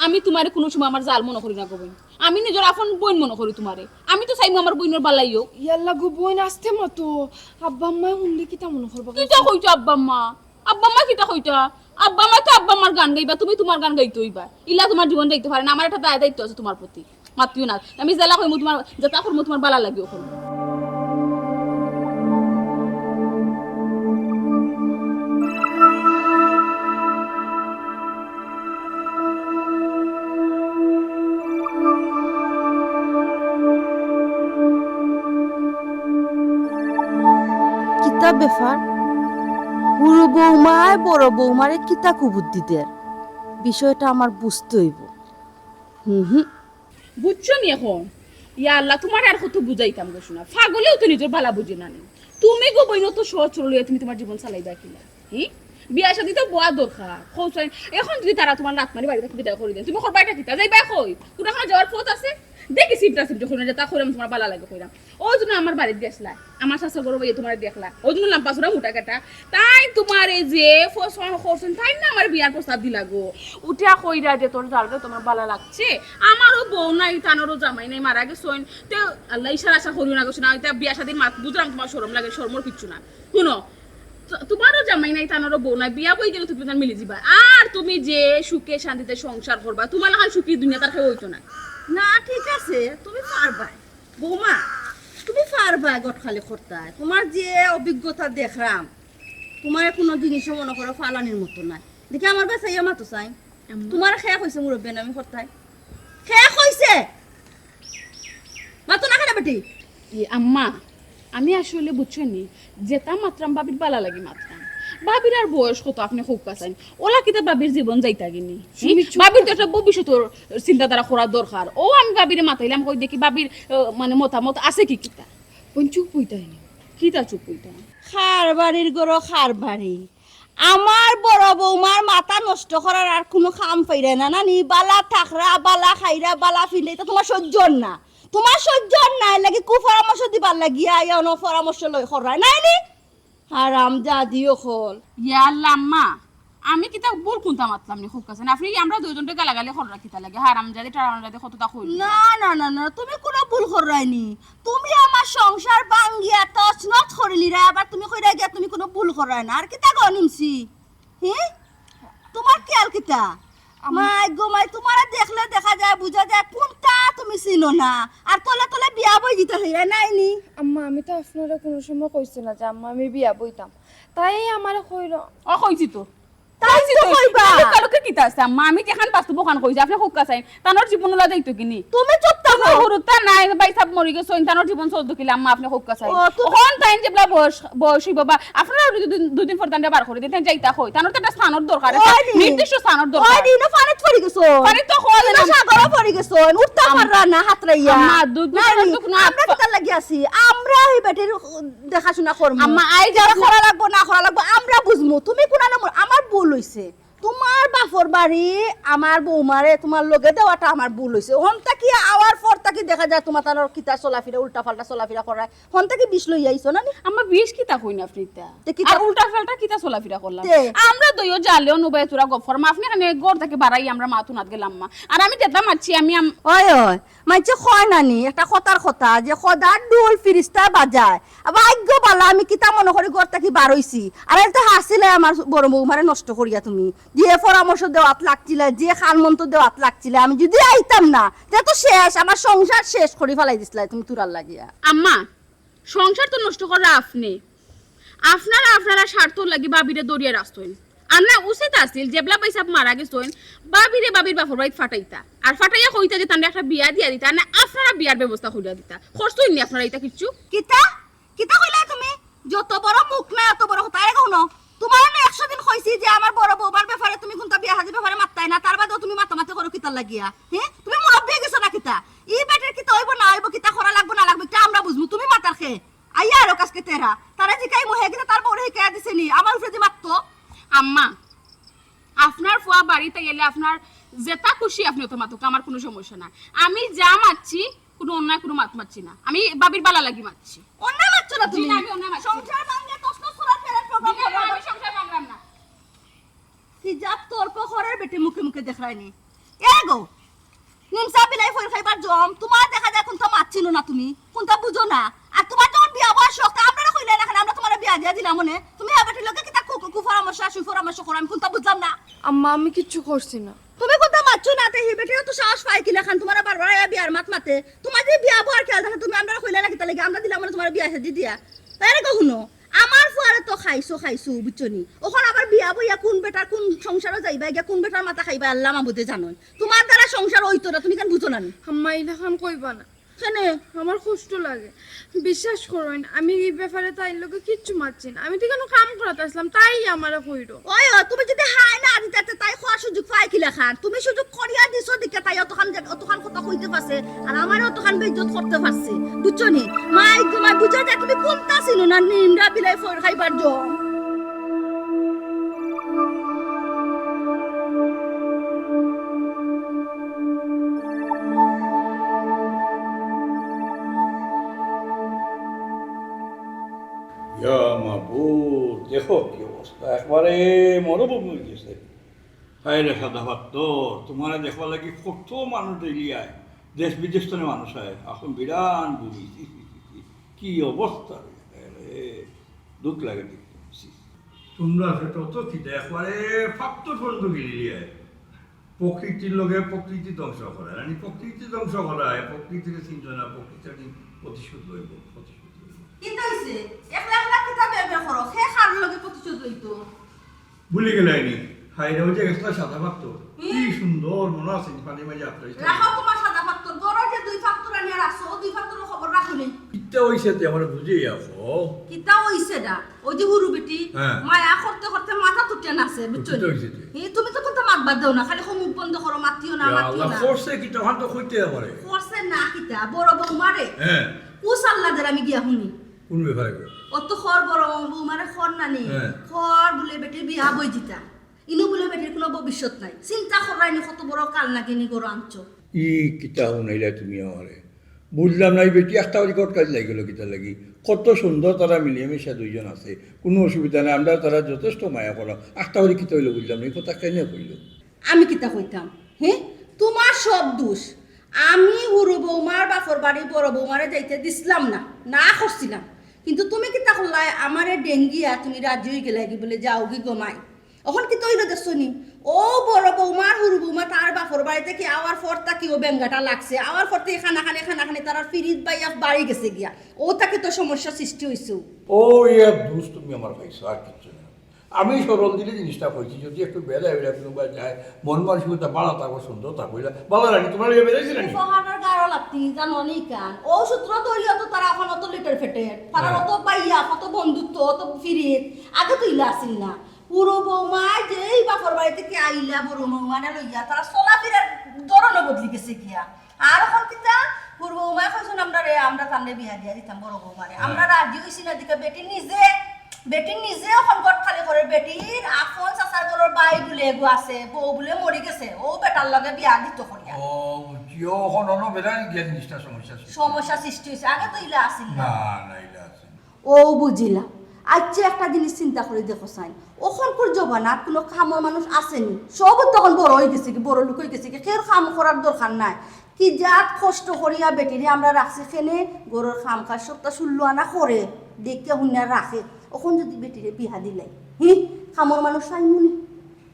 আমি তুমারে কুনু সময় আমার জাল মনো করি না গো বইন, আমি নিজর আপন বইন মনো করি তুমারে। আমি তো চাইমু আমার বইনর বালাই অউক। ইয়াল্লা গো বইন, আস্তে মাতো, আব্বা আম্মায় হুনলে কিতা মনো করবা? কিতা কইছো আব্বা আম্মা? আব্বা আম্মা কিতা কইতা? আব্বা আম্মা তো আব্বা আম্মার গান গাইবা, তুমি তুমার গান গাইতে অইবা। ইলা তুমার জীবন যাইতে পারে না, আমার একটা দায় দায়িত্ব আছে তুমার প্রতি। মাতিও না, আমি যেলা কইমু তুমার, যেতা করমু তুমার বালা লাগি অখন। কিতা ব্যাপার? হুরু বৌমায় বড় বৌমারে কিতা কুবুদ্ধি দের? বিষয়টা আমার বুঝতে অইবো। হুম হুম। বুঝছো নি এখন? ইয়া আল্লাহ, তুমারে আর কত বুঝাইতাম গো সোনা, পাগলেও তো নিজর বালা বুঝে না নি। তুমি গো বইন অত সহজ সরল অইয়া তুমি তুমার জীবন চালাইবা কিলা? হি? বিয়া শাদি তো বওয়া দরকার। কও চাইন, এখন যুদি তারা তুমার লাত মারি বাড়ি থাকি বিদায় করি দেইন, তুমি করবায়টা কিতা? যাইবায় কই? কুনুখানো যাওয়ার পথ আছে? দেখি চিমটা চিমটি করি না, যেতা কইরাম তুমার বালা লাগে কইরাম। অউ জন্য আমার বাড়িত গেছলায়, আমার চাচার ঘরো বইয়া তুমারে দেখলা, অউ জন্য লাম্বা চুড়া মুটা কাটা। তাইন তুমারে যে পছন্দ করছইন, তাইন না আমারে বিয়ার প্রস্তাব দিলা গো। উঠিয়া কইরা যে তোর জালরে তুমার বালা লাগছে, আমারও বউ নাই, তানরও জামাই নাই, মারা গেছইন। তে আল্লাহ ইশারা আশা করিও না গো সোনা, ইতা বিয়া শাদির মাত বুঝলাম, তুমার শরম লাগে, শরমর কিচ্ছু না। হুনো, তো-, তুমারও জামাই নাই, তানরও বউ নাই, বিয়া বই গেলে তুমি তান মিলি যিবা। আর তুমি যে সুখে শান্তিতে সংসার করবা, তুমার লাখান সুখী দুনিয়াত আর কেউ অইতো না। না, ঠিক আছে, তুমি পারবায়। বৌমা, তুমি পারবায় ঘটকালি করতায়। তুমার যে অভিজ্ঞতা দেখরাম, তুমারে কুনু জিনিসও মনো করো ফালানির মতো নায়। দেখি আমার বায় চাইয়া মাতো চাইন। আম্মা। তুমারে কে কইছে মুরব্বিয়ানি করতায়? কে কইছে? মাতো না কেনে বেটি? ই আম্মা, আমি আসলে বুঝছো নি, যেতা মাতরাম ভাবির বালা লাগি মাতরাম। ভাবির আর বয়স কত আপনে কউক্কা চাইন? অলা কিতা ভাবির জীবন যাইতা গি নি? হুম? ভাবির তো একটা ভবিষ্যতর চিন্তাধারা করার দরকার। অউ আমি ভাবিরে মাতাইলাম, কই দেখি ভাবির, আহ, মানে মতামত আছে কি কিতা। বইন চুপ অইতায় নি। কিতা চুপ অইতাম? কার বাড়ির ঘরো কার বাড়ি। আমার বড় বৌমার মাথা নষ্ট করার আর কুনু কাম পাইরায় না, নানি? বালা থাকরা, বালা খাইরা, বালা ফিরলে, ইতা তুমার সইজ্জর না। তুমার সইজ্জর না, এরলাগি কুপরামর্শ দিবার লাগি আইয়া অনো পরামর্শ লই কররায়, নায় নি? হারামজাদি অকল। ইয়া আল্লাহ আম্মা, আমি কিতা ভুল কুনতা মাতলাম নি কউক্কা চাইন? আপনে আমরা দুইজনরে গালাগালি কররা কিতা লাগি? হারামজাদি টারামজাদি কততা কইলা। না, না, না, না, তুমি কুনু ভুল কররায় নি। তুমি আমার সংসার ভাঙ্গিয়া তছনছ করিলিরায়, আবার তুমি কইরায় গিয়া তুমি কুনু ভুল কররায় না। আর কিতা গো নিমছি? হি? তুমার খিয়াল কিতা? আম্মা। মাই গো মাই, তুমারে দেখলে দেখা যায়, বুঝা যায় কুনতা তুমি চিনো না। আর তলে তলে বিয়া বই দিতা চাইরায়, নায় নি? আম্মা, আমি তো আপনারে কুনু সময় কইছি না যে আম্মা আমি বিয়া বইতাম। তাই আমারে কইলো। অ, কইছি তো। তাই তো কইবা। কালকে কিতা আছে আম্মা? আমি যেখান বাস্তব অখান কইছি, আপনে কউক্কা চাইন। তানর জীবন অলা যাইতো গি নি? তুমি চুপ থাকো। তো হুরুতা নাই, ভাইসাব মরি গেছইন, তানর জীবন চলতো কিলা আম্মা, আপনে কউক্কা চাই। ও, তো অখন তাইন যেবলা বয়স, বয়স অইবো বা, আপনারা দুই দিন, দুই দিন পর তানরে বার করি দিন, তাইন যাইতা কই? তানর তো একটা স্থানর দরকার, একটা ওই নি। নির্দিষ্ট স্থানর দরকার। ওই নি, না পানিত পড়ি গেছইন। পানিত তো কওয়া যায় না। সাগরো পড়ি গেছইন, উঠতা পাররা না হাতরাইয়া। আম্মা, দুঃখ না, দুঃখ না। আমরা কিতার লাগি আছি? আমরা ই বেটির দেখাশোনা করমু। আম্মা, আই কিতা যাও। করা লাগবো, না করা লাগবো, আমরা বুঝমু। তুমি কুনানো মর-, আমার ভুল অইছে। তুমার বাফর বাড়ি আমার বৌমারে তুমার লগে দেওয়াটা আমার ভুল অইছে। অখন থাকি আওয়ার পর থাকি দেখা যায় তুমার তানর কিতা চলাফিরা, উল্টা-পাল্টা চলাফিরা করায়। অখন থাকি বিষ লইয়া আইছো না নি? আম্মা, বিষ কিতা কইন আপনে ইতা? তে কিতা? আর উল্টা-পাল্টা কিতা চলাফিরা করলাম? তে? আমরা দুইও জালেও নুবাই তোরা গফর মা, আপনে কেনে ঘর থাকি বারাই আমরা মাত উনাত গেলাম মা। আর আমি যেতা মাতছি, আমি আম- ওই, ওই, মানষে কয় না নি, একটা কথার কথা, যে খোদার ঢুল ফিরিস্তায় বাজায়। ভাইগ্য ভালা আমি কিতা মনো করি ঘর থাকি বার অইছি। আর এতে হাসিলে আমার বড় বৌমারে নষ্ট করিয়া তুমি। যে পরামর্শ দেওয়াত লাগছিলে, যে কানমন্ত্র দেওয়াত লাগছিলে, আমি যুদি আইতাম না, তে তো শেষ, আমার সংসার শেষ করি ফালাই দিছলায় তুমি তুরার লাগিয়া। আম্মা, সংসার তো নষ্ট কররা আপনে। আপনারা, আপনারা স্বার্থর লাগি ভাবিরে ধরিয়া রাখছইন। আর না উচিত আছিল, যেবলা ভাইসাব মারা গেছইন, ভাবিরে ভাবির বাফর বাড়িত ফাটাইতা। আর ফাটাইয়া কইতা যে তানরে একটা বিয়া দিয়া দিতা, আর না আপনারা বিয়ার ব্যবস্থা করিয়া দিতা। করছইন নি আপনারা ইতা কিচ্ছু? কিতা? কিতা কইলা তুমি? যত বড় মুখ না, অত বড় কথা। আরে হুনো, তুমারে না একশো দিন কইছি যে আমার বড় বৌমার ব্যাপারে তুমি কুনতা বিয়া শাদির ব্যাপারে মাততায় না, তার বাদেও তুমি মাতামাতি করো কিতার লাগিয়া? হে? তুমি মুরব্বি অই গেছো না কিতা? ই বেটির কিতা অইবো না অইবো, কিতা করা লাগবো না লাগবো, ইতা আমরা বুঝমু, তুমি মাতার কে? আইয়া আরো কাজকে তেরা। তারে জিকাইমু, হে কিতা তার বউরে হিকাইয়া দিছে নি? আমার উপরে দি মাততো। আম্মা, আপনার ফুয়া বাড়িত আইলে আপনার যেতা খুশি আপনে অতা মাতউক্কা, আমার কুনু সমস্যা নাই। আমি যা মাতছি, কুনু অন্যায় কুনু মাত মাতছি না। আমি ভাবির ভালা লাগি মাতছি। অন্যায় মাতছো না জি তুমি। না, আমি অন্যায় মাতছি না। সংসার ভাঙলে তছনছ করার প্ল্যান প্রোগ্রাম জি না, করো। আমি সংসার ভাঙলাম না। হিজাব তর্ক করার বেটি মুখে মুখে দেখরায়নি। এ গো, নিমসা বিলাই ফইর খাইবার জম, তুমার দেখা যায় কুনতা মাতছিলো না তুমি, কুনতা বুঝো না। আর তুমার যখন বিয়া বওয়ার শখ, তে আমরারে কইলায় না কেনে, আমরা তুমারে বিয়া দিয়া দিলাম অনে। তুমি হে বেটির লগে কিতা কু-, কু-, কুপরামর্শ, সুপরামর্শ করো, আমি কুনতা বুঝলাম না। আম্মা, আমি কিচ্ছু করছি না। তুমি কুনতা মাতছো না, তে হি বেটির তো সাহস পায় কিলাখান, তুমারে বারবার আইয়া বিয়ার মাত মাতে। তুমার যে বিয়া বওয়ার খেয়াল থাকে, তুমি আমরারে কইলায় না কিতার লাগি, আমরা দিলাম অনে তুমারে বিয়া শাদি দিয়া। তাইরে গো হুনো, আমার ফুয়ারে তো খাইছো, খাইছো, বুঝছো নি? অখন আবার বিয়া বইয়া কুন বেটার কুন সংসারো যাইবা, গিয়া কুন বেটার মাথা খাইবা, আল্লা মাবুদে জানইন। তুমার দ্বারা সংসার অইতো না, তুমি কেন বুঝো না নি? আম্মা, ইলাখান কইবা না। কেনে? আমার কষ্ট লাগে। বিশ্বাস করইন, আমি ই ব্যাপারে তাইর লগে কিচ্ছু মাতছি না। আমি তো কেনে কাম করাত আছলাম, তাই আমারে কইলো। ওই, ও, তুমি যুদি হায় না দিতা, তে তাই কওয়ার সুযোগ পায় কিলাখান? তুমি সুযোগ করিয়া দিছো দেখিয়া তাই অতখান যে, অতখান কথা কইতে পারছে, আর আমারে অতখান বেইজ্জত করতে পারছে, বুঝছো নি? মাই গো মাই, বুঝা যায় তুমি কুনতা চিনো না, নিমরা বিলাই ফইর খাইবার জম। ইয়া মাবুদ, দেখো কি অবস্থা, একবারে মরুভূমি অই গেছে। হায় রে সাদা পাথর, তুমারে দেখবার লাগি কত মানুষ ডেইলি আয়, দেশ বিদেশ তনে মানুষ আয়, এখন বিরান ভূমি, ছি, ছি, ছি, ছি, কি অবস্থা রে, হায় রে, দুখ লাগে দেখতে, ছি, ছি। তুমরা সেটা তো কিতা একবারে পাথর পর্যন্ত গিলিলিয়ায়। প্রকৃতির লগে প্রকৃতি ধ্বংস করা, মানে প্রকৃতি ধ্বংস করা, প্রকৃতিরে চিনছো না, প্রকৃতির প্রতিশোধ লইব, প্রতিশোধ লইব। কিতা অইছে? একলা একলা কিতা বের বের করো? হে কার লগে প্রতিশোধ লইতো? ভুলি গেলায়নি? হায় রে, ওই যে গেছলা সাদা পাথর। হুম। কি সুন্দর মনে আছে, পানির মাঝে আটকাইছে। রাখো তুমার সাদা পাথর, ঘরো যে দুই পাথর আনিয়া রাখছো, ও দুই পাথরর খবর রাখো নি। কিতা অইছে তে আমারে বুঝাইয়া কও। কিতা অইছে না? ওই যে হুরু বেটি, হ্যাঁ। মায়া করতে করতে মাথা তুটিয়া নাচে, বুঝছো কিতা নি? অইছে তে? এ, তুমি তো কুনতা মাত বাদ দেও না, খালি মুখ বন্ধ করো, মাতিও না, ইয়া মাতিও আল্লাহ, না। করছে কিতা, অখান তো কইতে পারে। করছে না কিতা, বড় বৌমারে। হ্যাঁ। কুস আল্লাদের আমি গিয়া হুনি। কুন ব্যাপারে গো? ও তো খর বড় বৌমারে খর নানি। হ্যাঁ। খর বুলে বেটির বিয়া বই দিতা। ইনো বুলে বেটির কুনু ভবিষ্যৎ নাই। চিন্তা কররায়নি কত বড় কাল নাগিনি ঘরো আনছো। ই কিতা হুনাইলা তুমি আমারে? বুঝলাম না, ই বেটি একটা বাড়ি কটকাজ লাগি গেল কিতা লাগি? কত সুন্দর তারা মিলিয়া মিশা দুইজন আছে, কুনু অসুবিধা নাই, আমরা তারা যথেষ্ট মায়া করা। একটা বাড়ি কিতা অইল বুঝলাম না, ই কথা কেনে কইল? আমি কিতা কইতাম? হে, তুমার সব দুষ। আমি হুরু বৌমার বাফর বাড়ি বড় বৌমারে যাইতে দিছলাম না, না করছিলাম। কিন্তু তুমি কিতা করলায়? আমারে ডেঙ্গিয়া তুমি রাজি অই গেলায়গি বুলে যাওগি গো মাই। অখন কিতা অইল দেখছো নি? ও বড় বৌমা আর হুরু বৌমা তার বাফর বাড়ি থাকি আওয়ার পর থাকি ও বেঙ্গাটা লাগছে। আওয়ার পর থাকি খানা খানি, খানা খানি তারার ফিরিত বাইয়া বাড়ি গেছে গিয়া। ও থাকি তো সমস্যা সৃষ্টি অইছে। ও ইয়া দুষ তুমি আমার পাইছো, আর কিচ্ছু না। আমি সরল দিলে জিনিসটা কইছি, যদি একটু বেলা বেলা কোনো বা যায়, মন মানসিকতা বাড়া থাকো, সুন্দর থাকো, ইলা বালা রানি, তোমার লগে বেড়াইছি রানি। ফহানার গারো লাগতি, জানো নি কান? ও সূত্র ধরিয়া তো তারা এখন অত লিটার ফেটে, তারা হ্যাঁ। অত পাইয়া, কত বন্ধুত্ব, অত ফিরিত, আগে তো ইলা আছিল না। পুরো বৌমায় যেই বাপর বাড়ি থেকে আইলা, বড় বৌমারে লইয়া, তারা চলাফেরার ধরনও বদলি গেছে গিয়া। আর এখন কিতা, পুরো বৌমায় কইছেন, "আমরা রে, আমরা তানরে বিয়া দিয়া দিতাম বড় বৌমারে।" হ্যাঁ। আমরা রাজি হইছি না, দিকে বেটি নিজে, বেটি নিজে এখন ঘর খালি করে, বেটির আফন চাচার ঘরর ভাই বুলে এগু আছে, বউ বুলে মরি গেছে, ও বেটার লগে বিয়া দিত করিয়া। ও, বুঝছি, ও এখন অন্য বেটার গিয়া জিনিসটা সমস্যা সৃষ্টি। সমস্যা সৃষ্টি হইছে, আগে তো ইলা আছিল না। না, না, ইলা আছিল না। ও বুঝিলাম। আচ্ছা, একটা জিনিস চিন্তা করে দেখো চাই, অখনকুর জমানাত কোনো কামর মানুষ আছেনি? সব তো এখন বড় হয়ে গেছে কি, বড় লোক হয়ে গেছে কি, কেউর কাম করার দরকার নাই। কি জাত কষ্ট করিয়া বেটিরে আমরা রাখছি, কেনে ঘরর কাম কাজ সবটা শুনলো আনা করে, দেখিয়া হুনিয়া রাখে। অখন যদি বেটিরে বিয়া দিলাই, হি, কামর মানুষ পাইমুনি?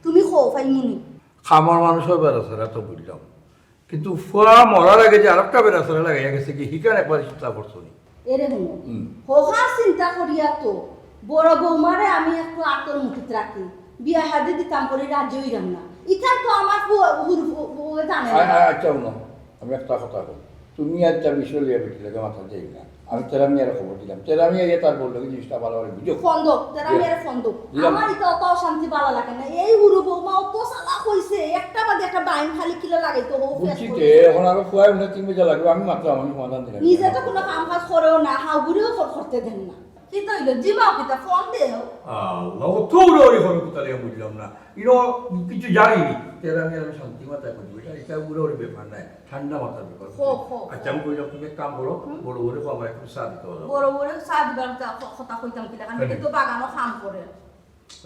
তুমি কও, পাইমুনি? কামর মানুষও বেড়াছেড়া তো বুঝলাম, কিন্তু ফুয়া মরার আগে যে আরেকটা বেড়াছেড়া লাগাইয়া গেছে কি, হিখান একবার চিন্তা করছো নি? এরে হুনো, হুম। হহা চিন্তা করিয়া তো বড় বৌমারে আমি একটু আতর মুঠিত রাখি, বিয়া হাদি দিতাম করি রাজি হইলাম না। ইখান তো আমার ফুয়া, হুরু ফু-, ফু-, জানে না। আ-, আ-, আচ্ছা, হুনো, আমি একটা কথা কই, তুমি আর একটা বিষয় লইয়া বেটি লাগে মাথা যাই না। আমি তেরা মিয়ারে খবর দিলাম। তেরা মিয়া ইয়ে তার বললো, "এই জিনিসটা ভালো করে বুঝো।" ফোন দাও, তেরা মিয়ারে ফোন দাও। দিলাম। আমার ইটা অত অশান্তি ভালো লাগে না। এই হুরু বৌমা অত চালাক হইছে, একটা বাদে একটা বাইন খালি কিলা লাগাইতো, ও বুঝছি ফেস তো, করছে। এখন আরো ফুয়ায় উঠে তিন বাজে লাগবে, আমি মাত্র আমার সমাধান দিলাম। নিজে তো কোনো কাম কাজ করেও না, হাউগুড়িও কর-, করতে দেন না। কি তো হইলো? জিমাও কিতা ফোন দেও? আল্লাহ, ও তো উড়াউড়ি করো কোথায় বুঝলাম না। ইনো কিছু জানি নি। তেরা মিয়ারে আমি শান্তি মাথায় করবো। এটা, এটা উড়াউড়ি ব্যাপার নাই। ঠান্ডা মাথার ব্যাপার। হো, হো, আচ্ছা, হো। আমি কইলাম, তুমি এক কাম করো, হুম? বড় বউরে কও, আমার একটু চা দিতে হবে। বড় বউরে চা দিবার তা ক-, কথা কইতাম কিলা, কারণ কেনে? এটা তো বাগানো কাম করে।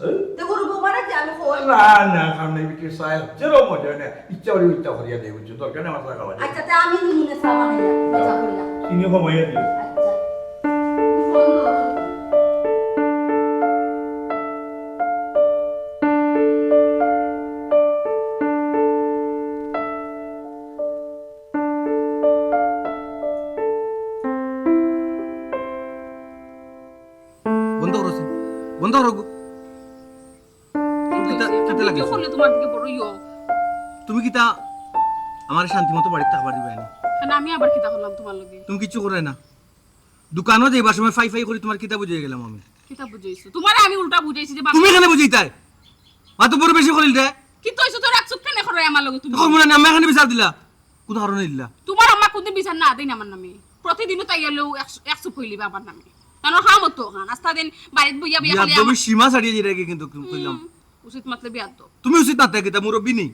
হ্যাঁ? তে গরু বউ মানে কি আমি কই? না, না, কাম নাই, বিক্রি চা, যেরকম মজা হয় না, ইচ্ছা করি ইচ্ছা করিয়া দেই, বুঝছো? দরকার নেই আমার চা খাওয়া যায়। আচ্ছা, তে আমি নিমুনে চা বানাইয়া, মজা করিয়া। চিনি কমাইয়া দিও। আচ্ছা। ফোন করো। বন্ধ করো, সিন। বন্ধ করো গো। তুমি কিতা, কিতা লাগে? করলে তোমার দিকে বড় ইয়ো। তুমি কিতা আমার শান্তি মতো বাড়িত থাকবার দিবায় নি? না, আমি আবার কিতা করলাম তোমার লগে? তুমি কিচ্ছু করো না। দোকানো যাইবার সময় ফাই ফাই করি তোমার কিতা বুঝাই গেলাম আমি? কিতা বুঝাইছো? তোমারে আমি উল্টা বুঝাইছি যে বাবা তুমি কেনে বুঝাইতায়? মা তো বড় বেশি করিল রে। কিতা হইছে তোর এক চুপ কেনে করো আমার লগে তুমি? দেখো মনে হয় আমি এখানে বিচার দিলা। কোন কারণে দিলা? তোমার আম্মা কোনদিন বিচার না দেয় না আমার নামে। প্রতিদিনও তাই এলো এক, এক চুপ হইলি বাবার নামে। কারণ হাম তো খান। আস্তা দিন বাড়িত বইয়া বইয়া খালি বিয়াদবি আমার সীমা ছাড়িয়ে যেটা কি কিন্তু কইলাম। হুম, উচিত মাতলে বিয়াদব। তুমি উচিত মাতলে কিতা মুরব্বি নি?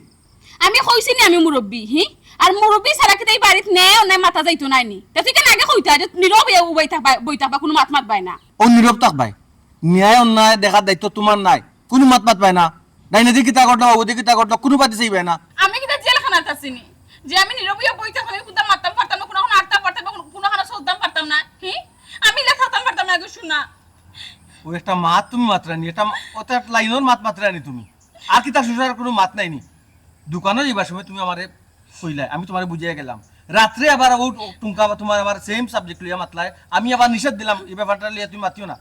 আমি কইছি নি আমি মুরব্বি, হি? আর মুরব্বি ছাড়া কিতা এই বাড়িত নে অন্যায় মাতা যাইতো নাই নি? তে তুই কেন আগে কইতা যে নীরব হইয়া উবাই থাকবা, বই থাকবা, কোনো মাত মাতবায় না? ও নীরব থাকবায়। ন্যায় অন্যায় দেখার দায়িত্ব তোমার নাই। কোনো মাত মাতবায় না। ডাইনে দি কিতা করলো, বাবু দি কিতা করলো, কোনো বাতি চাইবায় না। আমি কিতা জেলখানাত আছি নি? যে আমি নীরব হইয়া বই থাকতাম, আমি কোনটা মাততাম পারতাম না, কোনো আটতাম পারতাম না, কোনো, কোনো খানা চলতাম পারতাম না, হি? আমি ইলা থাকতাম পারতাম না, গো শোনা। ও একটা মাত তুমি মাতরায় নি, এটা মা-, ওটা লাইনর মাত মাতরায় নি তুমি। আর কিতা শ্বশুর আর কোনো মাত নাই নি? দোকানো যাইবার সময় তুমি আমারে কইলায়, আমি তোমারে বুঝাইয়া গেলাম। রাত্রে আবার ও টুঙ্কা বা তোমার আমার সেম সাবজেক্ট লইয়া মাতলায়, আমি আবার নিষেধ দিলাম, এই ব্যাপারটা লইয়া তুমি মাতিও না।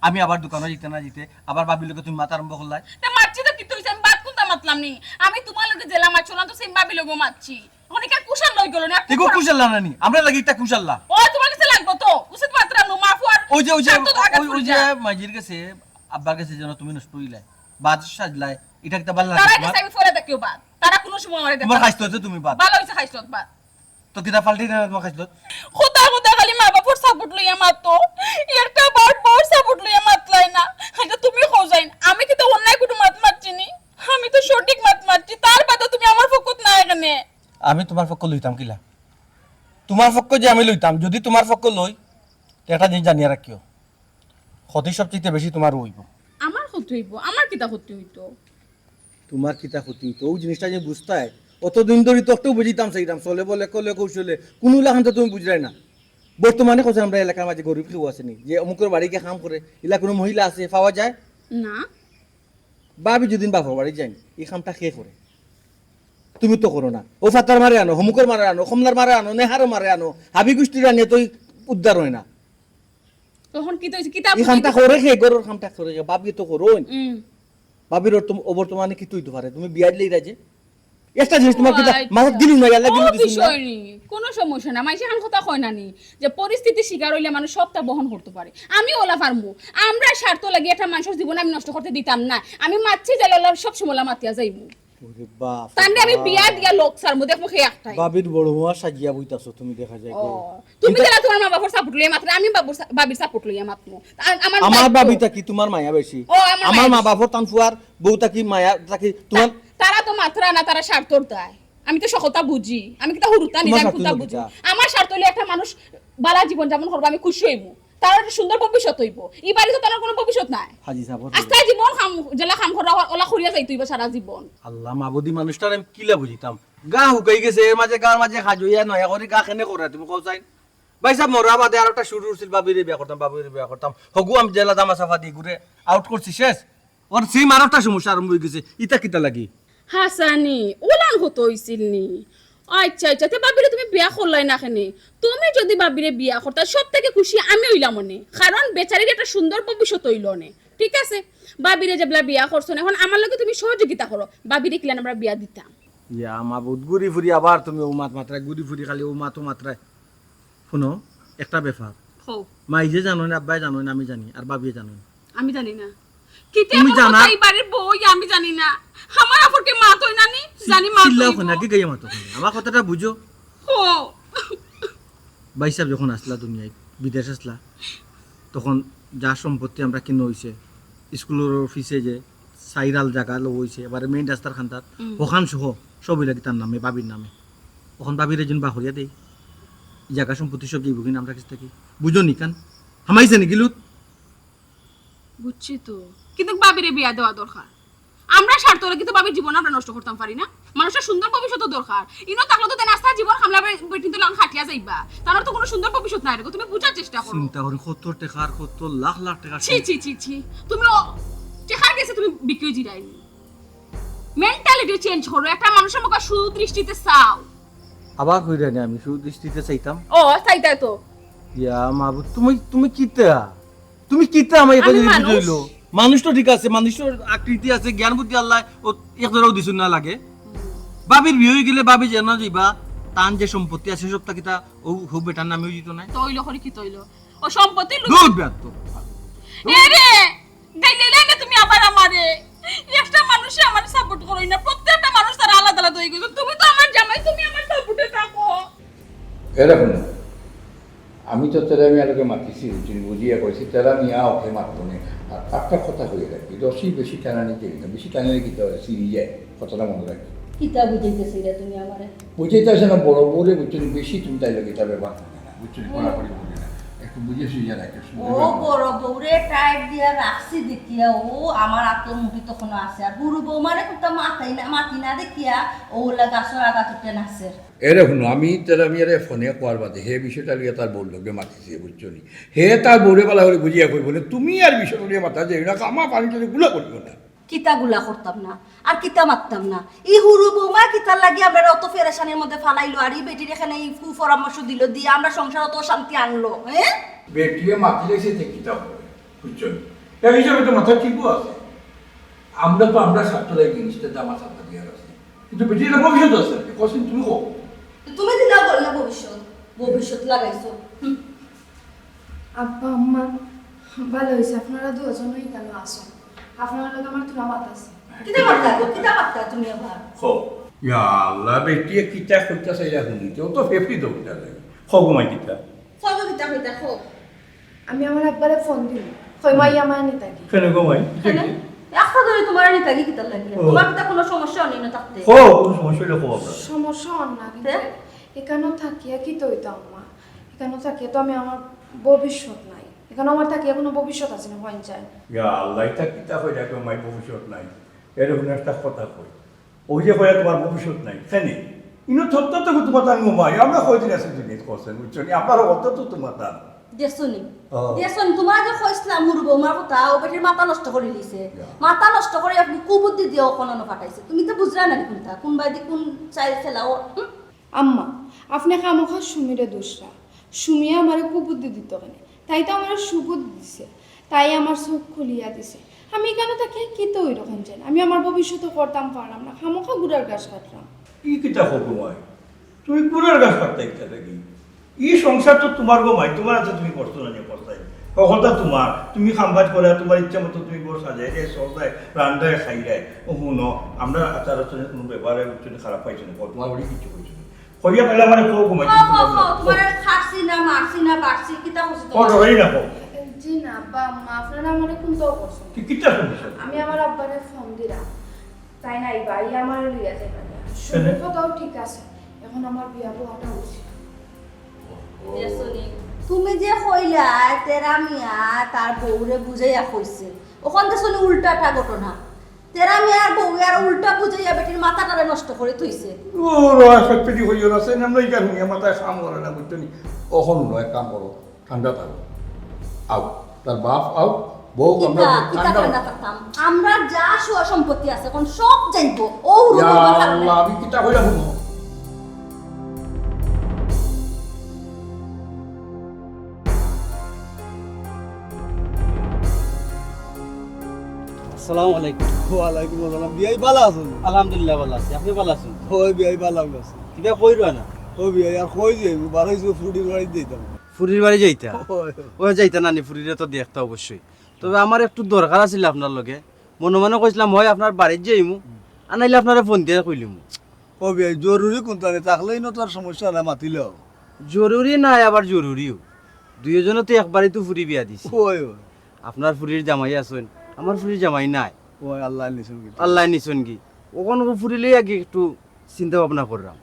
আমি আবার দোকানো যাইতে না যাইতে আবার ভাবির লগে তুমি মাত আরম্ভ করলায়। তে মাতছি তো কিতা হইছে, আমি বাদ কোনটা মাতলাম নি? আমি তোমার লগে জেলা মাতছি না তো সেম ভাবির লগেও মাতছি। অনেকে কুশাল লই গেল না, দেখো কুশাল। কুশাল না নি, আমরা লাগি এটা কুশাল না। ও তোমার কাছে লাগবো তো, উচিত মাতরায় নি, মা ফুয়ার ওই যে, ওই যে, সাথে তো আঘাত ওই, ওই করে যে যা। মাইজির গেছে, আব্বার গেছে যেন তুমি নষ্ট হইলায়, বাদ সাজলায়, এটা একটা ভালো লাগে তারা তোমার? গেছে আমি ফরে দেখিও বাদ, তারা কোনো সময় আমারে তোমার দেখে না। খাইতে হচ্ছে তুমি বাদ। ভালো হইছে খাইছত বাদ। তো কিতা ফাল্টি না তোমার খাইতে? খোদা খোদা খালি মা বাপর সাপোর্ট লইয়া মাতো, একটা বার বউর সাপোর্ট লইয়া মাতলায় না। এটা তুমি খোঁজাইন, আমি কিতা অন্যায় কোনো মাত মাতছি নি? আমি তো সঠিক মাত মাতছি, তার বাদে তুমি আমার পক্ষত না এখানে। আমি তোমার পক্ষ লইতাম কিলা? তোমার পক্ষ যে আমি লইতাম, যদি তোমার পক্ষ লই, তে একটা জিনিস জানিয়া রাখিও, ক্ষতি সবচেয়ে বেশি তোমার হইব। আমার ক্ষতি হইব? আমার কিতা ক্ষতি হইতো? তোমার কিতা ক্ষতি হইতো? ওই জিনিসটা যে বুঝতায়, অতদিন ধরে তো একটু বুঝিতাম চাইতাম, চলে বলে, কলে কৌশলে, কোনো লাখান তো তুমি বুঝরায় না। বর্তমানে কথা আমরা এলাকার মাঝে গরিব কেউ আছে নি, যে অমুকের বাড়ি গিয়া কাম করে, ইলা কোনো মহিলা আছে, পাওয়া যায়? না। ভাবি যদি বাপর বাড়ি যাইন, এই কামটা কে করে? তুমি তো করো না। ও ফাতার মারে আনো, হমুকর মারে আনো, কমলার মারে আনো, নেহারও মারে আনো, হাবি গোষ্ঠীর আনিয়া তো উদ্ধার হয় না। তখন কি তো হইছে? কিতা এই কামটা বুঝি? করে কে? ঘরর কামটা করে কে? ভাবি তো করইন। হুম। ভাবির অর্থ-, অবর্তমানে কিতা অইতো পারে? তুমি বিয়া দিলাইরায় যে? একটা জিনিস তোমার কিতা মাথাত গেলউ না, ইয়াল্লা গেলউ দিছইন না? বিষয় নি, কোনো সমস্যা না। মাইনষে এখান কথা কয় না নি যে পরিস্থিতির শিকার অইলে মানুষ সবটা বহন করতো পারে। আমি অলা পারমু। আমরার স্বার্থ লাগি একটা মানষর জীবন আমি নষ্ট করতে দিতাম না। আমি মাতছি যে অলা সব সময় অলা মাতিয়া যাইমু। ওরে বাপ রে তানরে আমি বাপ। বিয়া দিয়া লোক ছাড়মু, দেখমু হে একটাই। ভাবির বড় মামা সাজিয়া বইতাছো তুমি দেখা যায় ও, গো। তুমি ইতা- তাইলে তোমার মা বাপর support লইয়া মাতরায়, আমি বাবুর সা-, ভাবির support লইয়া মাতমু। আ-, আমার আমার দায়িত্ব। ভাবি থাকি তোমার মায়া বেশি। ও, আমার আমার মায়া মা বেশি। বাপর তান ফুয়ার বউ থাকি মায়া থাকি তোমার তা-, তারা তো মাতরা না, তারা স্বার্থর দায়। আমি তো সকতা বুঝি, আমি কিতা হুরুতা নি, তোমার আমি স্বার্থ কুন্তা হইলো বুঝি। কিতা? আমার স্বার্থ অইলো একটা মানুষ বালা জীবন যাপন করবো, আমি খুশি অইমু, তার একটা সুন্দর ভবিষ্যৎ অইবো। ই বাড়িত তার কোনো ভবিষ্যৎ নাই। হাজি সাহেব, আস্তা জীবন কাম, যেলা কাম করা অলা করিয়া যাইতো অইবো সারা জীবন। আল্লাহ মাবুদি, মানুষটারে আমি কিলা বুঝিতাম, গা হুকাই গেছে, এর মাঝে গার মাঝে হাজ অইয়া নয়া করি গা কেনে করা তুমি কও চাইন। ভাই সাহেব, মরা বাদে আর একটা শুরু করছিল, ভাবিরে বিয়া করতাম, ভাবিরে বিয়া করতাম। হগু আমি জেলা দামা সাফা দি ঘুরে আউট করছি, শেষ। ওর সেই মারটা সমস্যা আরম্ভ অই গেছে। ইতা কিতা লাগি? হাসানি, ওলান হতো অইছিল নি? আচ্ছা, আচ্ছা, তে ভাবিরে তুমি বিয়া করলাই না কেনে? তুমি যদি ভাবিরে বিয়া করতা, সব থাকি খুশি আমি অইলাম অনে। কারণ বেচারির একটা সুন্দর ভবিষ্যৎ অইলো অনে। ঠিক আছে? ভাবিরে যেবলা বিয়া করছো না, এখন আমার লগে তুমি সহযোগিতা করো। ভাবিরে কিলান আমরা বিয়া দিতাম। ইয়া মাবুদ, ঘুরি ফুরি আবার তুমি ও মাত মাতরায়, ঘুরি ফুরি খালি ও মাত ও মাতরায়। হুনো, একটা ব্যাপার। কও। মাই যে জানইন, আব্বায় জানইন, আমি জানি, আর ভাবিয়ে জানইন। আমি জানি না। কিতা তুমি এমন জানা- কথা, ই বাড়ির বউ, আমি জানি না। আমার আপনকে মা তো নানি, জানি মা তো চিল্লাও অইবো। কেনে, কি গাইয়া মাতো কেনে? আমার কথাটা বুঝো। কও। ভাই সাহেব যখন আসলা দুনিয়াত, বিদেশ আসলা, তখন যা সম্পত্তি আমরা কিনা অইছে, স্কুলর ফিসে যে সাইরাল জাগা লওয়া অইছে, এবারে মেইন রাস্তার খান্দাত, হুম। হখান সহ সবই লাগি তার নামে, ভাবির নামে। অখন ভাবিরে যেন বার করিয়া দেই, ই জাগা সম্পত্তি সব যাইবো কিনা আমরা কাছ থাকি। বুঝো নি কান? হামাইছে নি গিলুত? বুঝছি তো, কিন্তু ভাবিরে বিয়া দেওয়া দরকার। আমরা স্বার্থ অইলে কিন্তু ভাবির জীবন আমরা নষ্ট করতাম পারি না। মানুষের সুন্দর ভবিষ্যৎ দরকার। ইনো থাকলে তো তাইন আস্তা জীবন খামলা বে-, বেটিন তো লাগান খাটিয়া যাইবা। তার তো কোনো সুন্দর ভবিষ্যৎ নাই রে গো, তুমি বুঝার চেষ্টা করো। চিন্তা করি কত টেকার, কত লাখ লাখ টেকার ছি, ছি, ছি, ছি। তুমি ও টেকার গেছে তুমি বিক্রি জিরাই। মেন্টালিটি চেঞ্জ করো, একটা মানুষের মুখে সুদৃষ্টিতে চাও। আবার কইরা নি আমি সুদৃষ্টিতে চাইতাম? ও, চাইতায় তো। ইয়া মাবুদ, তুমি, তুমি কিতা? তুমি কিতা আমারে আমি কথা মানুষ। বুঝাইলো? মানুষ তো ঠিক আছে, মানুষর আকৃতি আছে, জ্ঞান বুদ্ধি আল্লায় ও এক ধরাও দিছইন না লাগে। ভাবির বিয়া অই গেলে ভাবি যেন যাইবা, তান যে সম্পত্তি আছে সবতা কিতা ও হউ বেটার নামে অইতো নায়? তো অইলো করি কিতা অইলো? ও সম্পত্তি লু- দুধ বেয়াত্ত। এরে, গাইলে না তুমি আবার আমারে। একটা মানুষে আমার সাপোর্ট করো না, প্রত্যেকটা মানুষ তারা আলাদা আলাদা অই গেছে। তুমি তো আমার জামাই, তুমি আমার সাপোর্টে থাকো। এরে হুনো, আমি তো তেরা মিয়ার লগে মাতিছি, বুঝছইন, বুঝিয়া কইছি, তেরা মিয়া ওকে মাতবো নে। আর একটা কথা কইয়া রাখি, রশি বেশি টানানি দেই না, বেশি টানানি কিতা অয়, ছিড়ি যায়, কথাটা মনো রাখি। কিতা বুঝাইতেছো এটা তুমি আমারে? বুঝাইতেছে না, বড় বউরে বুঝছইন, বেশি তুমি তাইর লগে ইতা ব্যবহার করবে না, বুঝছইন, কড়াকড়ি করবে না, একটু বুঝিয়া সুঝিয়া রাখিও, ও সুন্দর ব্যবহার। বড় বউরে টাইট দিয়া রাখছি দেখিয়া ও আমার আতর মুঠি তখনও আছে, আর হুরু বৌমারে কুন্তা মাতাই না, মাতি না দেখিয়া ও ওলা গাছর আগাত উঠে নাচের। এরে হুনো, আমি তেরা মিয়ারে ফোনে কওয়ার বাদে হে বিষয়টা লইয়া তার বউর লগে মাতিছে, বুঝছো নি? হে তার বউরে বালা করি বুঝিয়া কইবো নে, তুমি আর বিষয়টা লইয়া মাতা যাইও না, কামা পানি টানি গুলা করিও না। কিতা গুলা করতাম না, আর কিতা মাততাম না? ই হুরু বৌমা কিতার লাগি আমরারে অত পেরেশানির মধ্যে ফালাইলো, আর ই বেটির এখানে ই কুপরামর্শ দিলো, দিয়া আমরার সংসার অত অশান্তি আনলো, হ্যাঁ? বেটিয়ে মাতিলাইছে যে কিতা অয়, বুঝছো নি? এই হিসাবে তো মাথা ঠিকও আছে। আমরা তো আমরার স্বার্থ লাগি জিনিসটা দামা চাপা দিয়া রাখছি। কিন্তু বেটির একটা ভবিষ্যৎ আছে, কসিন তুমি কও। তো তুমি দিলা বললে ভবিষ্যৎ, ভবিষ্যৎ লাগাইছো। হুম। আব্বা, আম্মা, ভালা অইছে আপনারা দুইজনউ ইখানো আছইন। আপনারার লগে আমার থুড়া মাত আছে। কিতা মাততা গো? কিতা মাততা তুমি আবার? কও। ইয়া আল্লাহ, বেটিয়ে কিতা কইতা চাইরা হুনি, ও তো ফেফড়ি দৌড়িতা যায়। কও গো মাই কিতা? কও গো কিতা কইতা, কও। আমি আমার আব্বারে ফোন দিমু। কইমু আইয়া আমারে নিতাগি। কেনে গো মাই? কেনে? একটা ধরি তোমারে নিতাগি কিতার লাগি? ও। তোমার কিতা কোনো সমস্যা অয় নি না থাকতে? কও, কোনো সমস্যা অইলে কও আব্বা। সমস্যা অয় না কিন্তু তে? ইখানো থাকিয়া কিতা অইতো আম্মা? ইখানো থাকিয়া তো আমি আমার ভবিষ্যৎ নাই। ইখানো আমার থাকিয়া কোনো ভবিষ্যৎ আছে নি, কইন চাই? ইয়া আল্লাহ, ইতা কিতা কইরা গো মাই ভবিষ্যৎ নাই? এরকম একটা কথা কই। ওই যে কইরা তোমার ভবিষ্যৎ নাই, কেনে? ইনো থত্তা তো তোমার তান ঘুমাই, আমরা কয়দিন আছি দুনিয়াত কইছেন, বুঝছো নি? আপনার অবস্থা তো তোমার তান। দেখছো নি? ও। দেখছো নি? তোমার যে কইছিলাম হুরু বৌমার কথা, ও বেটির মাথা নষ্ট করি দিছে। ইয়া। মাথা নষ্ট করি আপনি কুবুদ্ধি দিয়া অখন অনো ফাটাইছে। তুমি তো বুঝরা না নি কুনটা? কুন বায়দি কুন চাইল ফেলাও? হুম? আম্মা, আপনে খামোখা সুমিরে দুষরা। সুমিয়ে আমারে কুবুদ্ধি দিতো কেনে? তাই তো আমারে সুবুদ্ধি দিছে। তাই আমার চউখ খুলিয়া দিছে। আমি কেন তাকে কিতা ওই রকম চাই? আমি আমার ভবিষ্যতে করতাম পারলাম না, খামোখা গুড়ার ঘাস কাটলাম। ই কিতা খবর মাই? তুমি গুড়ার ঘাস কাটতায় কিতা থাকি? ই সংসার তো তুমার গো মাই, তুমার আছে, তুমি করছো না নি করতায়। হকলতা তুমার, তুমি কাম-কাজ করে, তুমার ইচ্ছা মতো তুমি ঘর সাজাইরায়, চলরায়, রান্ধায়, খাইরায়। ও হুনো, আমরার আচার আচরণে কুনু ব্যবহারে তুমি খারাপ পাইছো না, তুমার বাড়ি কিচ্ছু কইছো না। কইয়া পাইলে আমারে কও গো মাই, কও, কও, কও, তুমার আর খাটছি না, মারছি না, বাড়ছি, কিতা করছি ও তোমার? ডরাই না কও। জি না, আব্বা, আম্মা, আপনারা আমারে কুনতাও করছেন। কি কিতা করছো? আমি আমার আব্বারে ফোন দিলাম, তাই নাই বা, ই আমারে লইয়া যাইবা। কেনে? শুভ কথাও ঠিক আছে, এখন আমার বিয়া বওয়াটা উচিত। দেখছো নি? তুমি যে কইলা, তেরা মিয়া তার বউরে বুঝাইয়া কইছে, ওখান তো শুনি উল্টাটা ঘটনা। তেরা মিয়ার বউ আর উল্টা বুঝাইয়া বেটির মাথাটারে নষ্ট করে থইছে। ও রয়, সত্যি কইও না, সে নাম লইয়া হুনিয়া মাথায় কাম করে না, বুঝছো নি? অখন নয়, কাম করো, ঠান্ডা থাকো। আও, তার বাপ আও, বউ আমরা কিতা, কিতা ঠান্ডা ঠান্ডা থাকতাম? আমরা যা সয় সম্পত্তি আছে, এখন সব যাইবো। ও ইয়া রুমে আল্লাহ, আমি কিতা কইলাম হুনো? আসসালামু আলাইকুম। ওয়ালাইকুম আসসালাম। বিয়াই ভালা আছইন? আলহামদুলিল্লাহ, ভালা আছি। আপনি ভালা আছইন? অয় বিয়াই, ভালা আছি। কিবা কইরা না? ও বিয়াই, আর কই যাইমু? বারইছি ফুরির বাড়ি যাইতাম। ফুরির বাড়ি যাইতা? অয়। ও যাইতা নানি, ফুরিরে তো দেখতা অবশ্যই। তবে আমার একটু দরকার আছিল আপনার লগে। মনে মনে কইছিলাম, হয় আপনার বাড়িত যাইমু, আর নাইলে আপনারে ফোন দিয়া কইলিমু। ও বিয়াই, জরুরি কুনটা নি? থাকলেই না তো আর সমস্যা নাই, মাতিলেও। জরুরি নাই, আবার জরুরিও। দুইওজনে তো একবারই তো ফুরি বিয়া দিছি। অয়, অয়। আপনার ফুরির জামাই আছইন, আমার ফুরির জামাই নাই। অয়, আল্লায় নিছইন কি? আল্লায় নিছইন কি? অখন ফুরি লইয়া আগে একটু চিন্তা ভাবনা কররাম।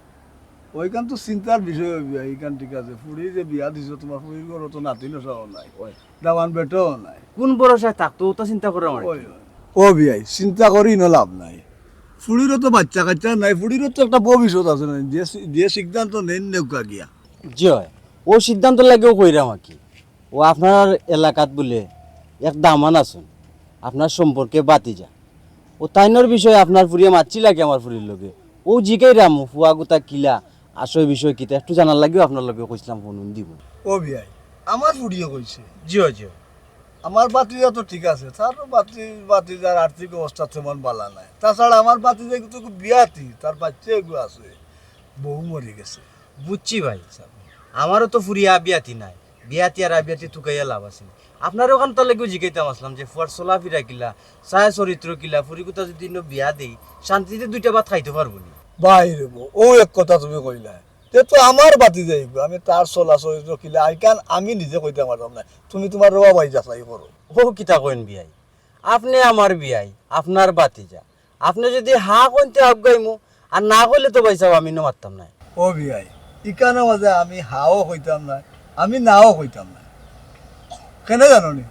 অইখান তো চিন্তার বিষয় অইবো, ইখান ঠিক আছে। ফুরি যে বিয়া দিছো, তুমার ফুরির ঘরো তো নাতিন অসাও নাই। অয়। দামান বেটাও নাই। কুন ভরসায় থাকতো, অতা চিন্তা কররাম আর কি। অয়, অয়। ও বিয়াই, চিন্তা করি ইনো লাভ নাই। ফুরিরও তো বাইচ্চা-কাইচ্চা নাই, ফুরিরও তো একটা ভবিষ্যৎ আছে না, যে সি-, যে সিদ্ধান্ত নেইন নেউক্কা গিয়া। জি অয়, অউ সিদ্ধান্তর লাগিও কইরাম আর কি। অউ আপনার এলাকাত বুলে এক দামান আছইন, আপনার সম্পর্কে ভাতিজা। অউ তাইনর বিষয়ে আপনার ফুরিয়ে মাতছিল কি আমার ফুরির লগে। অউ জিকাইরাম, ফুয়া গুতা কিলা, আসল বিষয় কিতা, একটু জানার লাগিও আপনার লগে কইছিলাম ফোন দিমু। ও বিয়াই, আমার ফুরিয়ে কইছে। জি অয়, জি অয়। আমার ভাতিজা তো ঠিক আছে, তার ভাতি-, ভাতিজার আর্থিক অবস্থা তেমন ভালা নাই। তাছাড়া আমার ভাতিজা কিন্তু বিয়াতি, তার বাইচ্চা এগু আছে, বউ মরি গেছে। বুঝছি ভাই সাব, আমারও তো ফুরিয়া বিয়াতি নাই, বিয়াতি আর আবিয়াতি তুকাইয়া লাভ আছে নি? আপনার অখান তার লাগিও জিকাইতাম আছলাম যে ফুয়ার চলাফিরা কিলা, ছায়া চরিত্র কিলা, ফুরি গুতা যদি ইনো বিয়া দেই, শান্তিতে দুইটা ভাত খাইতো পারবো নি? ভাই রে বউ, অউ এক কথা তুমি কইলায়, তে তো আমার ভাতিজা এগু, আমি তার চলা চরিত্র কিলা, ইখান আমি নিজে কইতাম পারতাম নায়, তুমি তুমার রওয়া ভাই যাচাই করো। অউ কিতা কইন বিয়াই, আপনে আমার বিয়াই, আপনার ভাতিজা, আপনে যদি হা কইন তে আউক্কা আইমু, আর না কইলে তো ভাই সাব আমি ইনো মাততাম নায়। ও বিয়াই, ইখানর মাঝে আমি হাও কইতাম নায়, আমি নাও কইতাম নায়। কেনে জানো নি?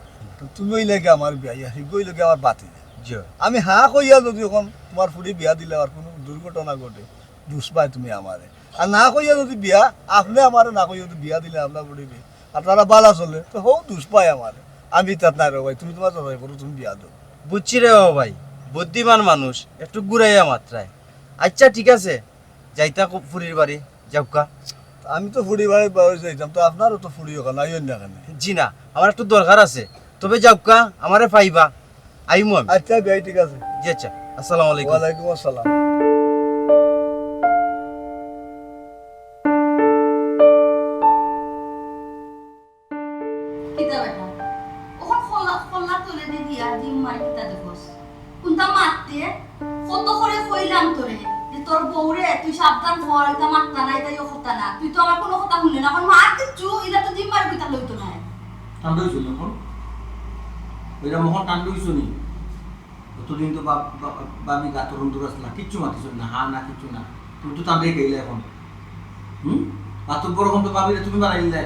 তুমি অইলায় গি আমার বিয়াই, আর হিগু অইলো গি আমার ভাতিজা। জি। আমি হা কইয়া যদি অখন তুমার ফুরি বিয়া দিলে আর কুনু দুর্ঘটনা ঘটে, দুষ পায় তুমি আমারে। আর না কইয়া যদি বিয়া, আপনে আমারে না কইয়া যদি বিয়া দিলে আপনার ফুরিরে, আর তারা ভালা চলে, তে হউ দুষ পায় আমারে। আমি ইতাত নাই রে ভাই, তুমি তুমার যাচাই করো, তুমি বিয়া দেও। বুঝছি রে ও ভাই, বুদ্ধিমান মানুষ, একটু ঘুরাইয়া মাতরায়। আইচ্ছা, ঠিক আছে, যাইতা কো-, ফুরির বাড়ি, যাউক্কা। আমি তো ফুরির বাড়ি বা-, যাইতাম, তো আপনারও তো ফুরি অখান, আইন না কেনে? জি না, আমার একটু দরকার আছে, তবে যাউক্কা, আমারে পাইবা, আইমু আমি। আইচ্ছা বিয়াই, ঠিক আছে। জি আইচ্ছা, আসসালামু আলাইকুম। ওয়ালাইকুম আসসালাম। কিতা বেটা? অখন কল্লা, কল্লা তলেদি দিয়া জিম্মারে কিতা দেখস? কুনতা মাততে? কত করি কইলাম তোরে যে তোর বউরে তুই সাবধান কর, ইতা মাততা না, ইতা ইয়ে করতা না। তুই তো আমার কুনু কথা হুনলে না। অখন মার কিচ্ছু, ইলা তো জিম্মারে কিতা লইতো নায়। ঠান্ডা অইছো নি অখন? অইরা মহা ঠান্ডা অইছো নি? অতদিন তো বাপ-, বাপ-, ভাবি গাতর অন্তর আছলা, কিচ্ছু মাতিছ না, হা না, কিচ্ছু না। তুমি তো তানরে কইলে অখন। হুম? মাতব্বর অখন তো ভাবিরে তুমি বানাইলে।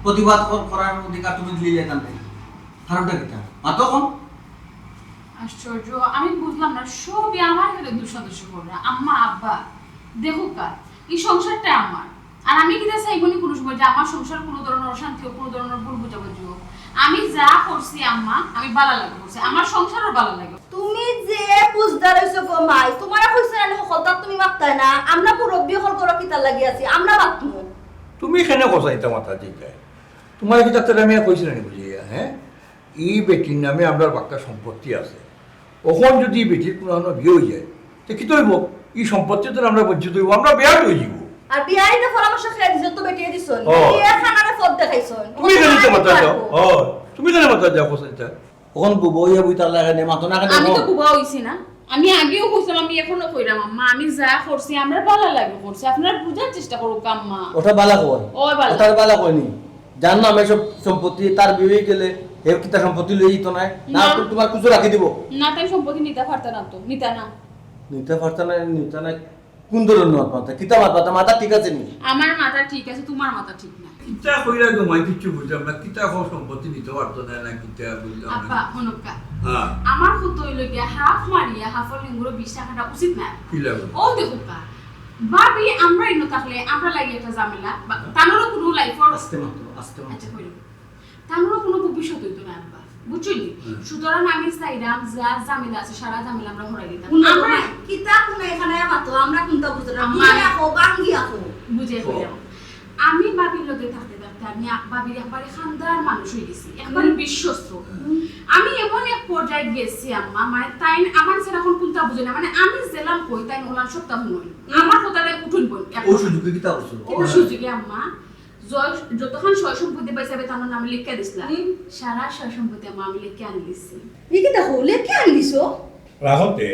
প্রতিবাদ কর-, করার অধিকার তুমি দিলে তানরে। কারণটা কিতা? মাতো অখন। আশ্চর্য, আমি বুঝলাম না, সবই আমার উপরে দোষাদোষি কররা। আম্মা, আব্বা, দেখউক্কা, ই সংসারটা আমার। আর আমি কিতা চাইমু নি কুনু সময় যে আমার সংসার কুনু ধরনর অশান্তি অউক, কুনু ধরনর ভুল বুঝাবুঝি অউক। আমি যা করছি আম্মা, আমি ভালার লাগি করছি, আমার সংসারও ভালার লাগি। তুমি যে বুঝদার অইছো গো মাই, তুমারে কইছে না নি হকলতা তুমি মাততায় না, আমরা মুরব্বি অকল ঘরো কিতার লাগি আছি, আমরা মাতমু। তুমি কেনে কও ইতা মাততায়? তুমারে কিতা তেরা মিয়া কইছে না নি বুঝাইয়া, হে? ই বেটির নামে আমরার বাক্কা সম্পত্তি আছে। অখন যুদি ই বেটির কুনু বিয়া অইযায়, তে কিতা অইবো? ই সম্পত্তি তো আমরা বঞ্চিত অইবো, আমরা বেয়াই অইযিবো। আর বিয়াইনর পরামর্শ কে দিছইন? তো বেটিয়ে দিছইন। ও। বেটিয়ে খানারে পথ দেখাইছইন। তুমি কেনে তো মাথা যাও? ও, তুমি কেনে মাথা যাও, কোথায়? অখন বুবা অইয়া বইতার লাগি নে, মাতো না কেনে? আমি তো বুবা অইছি না। আমি আগেও কইছিলাম, আমি অখনো কইরাম, আম্মা, আমি যা করছি, আমরার ভালার লাগি করছি। আপনারা বুঝার চেষ্টা করউক্কা, আম্মা। ওটা ভালা কয়? ওই ভালা। ওটার ভালা কয়নি। যার নামে সব সম্পত্তি, তার বিয়া অইগেলে, হে কিতা সম্পত্তি লইয়া যাইতো নায়? না, না। তো-, তুমার কুছু রাখি দিবো। না, তাইন সম্পত্তি নিতা পারতা না তো, নিতা না। নিতা পারতা না, নিতা না। কুন ধরনর মাত মাতো? কিতা মাত মাতো? মাথা ঠিক আছে নি? আমার মাথা ঠিক আছে, তুমার মাথা ঠিক না। কিতা কইরা গো মাই, কিচ্ছু বুঝলাম না। কিতা কও সম্পত্তি নিতা পারতো না, না কিতা বুঝলাম না। আব্বা, হুনউক্কা। হ্যাঁ। আমার কথা অইলো গিয়া হাফ মারিয়া হাফর লিঙ্গুরো বিষ রাখাটা উচিত না। কি লাগবো? ও দেখউক্কা, ভাবি আমরা ইনো থাকলে আমরার লাগি একটা ঝামেলা, বা তানরও কুনু life-র আস্তে মাতো, আস্তে মাতো। আচ্ছা, কইলো। তানরও কুনু ভবিষ্যৎ অইতো না, আব্বা। বুঝছো নি? হুম। সুতরাং আমি চাইরাম যা ঝামেলা আছে, সারা ঝামেলা আমরা হরাই দিতাম। কুনটা আমরা কুনটা? কিতা কুনটা এখানে মাতো? আমরা কুনটা বুঝতাম? আম্মা, তুমি আমি রাখো, বাঙ্গি রাখো। বুঝে ও। কইলাম। আমি ভাবির লগে থাকতে থাকতে আমি আ-, ভাবির একবারে খান্দার মানুষ অইগেছি, একবারে হুম। বিশ্বস্ত। হুম। আমি এমন এক পর্যায়ে গেছি, আম্মা, মানে, তাইন আমার ছাড়া অখন কুনটা বুঝে না। মানে, আমি যেলান কই, তাইন অলান সবটা হুনইন। হুম। আমার কথাটা উঠইন বই। ও সুযোগে কিতা করছো? ও সুযোগে, আম্মা, যত-, যতখান সয় সম্পত্তি পাইছে, তানর নামে লেখিয়া দিছলা। হুম। সারা সয় সম্পত্তি, আম্মা, আমি লেখিয়া আনিলিছি। ই কিতা কও, লেখিয়া আনিলিছো? রাখতে,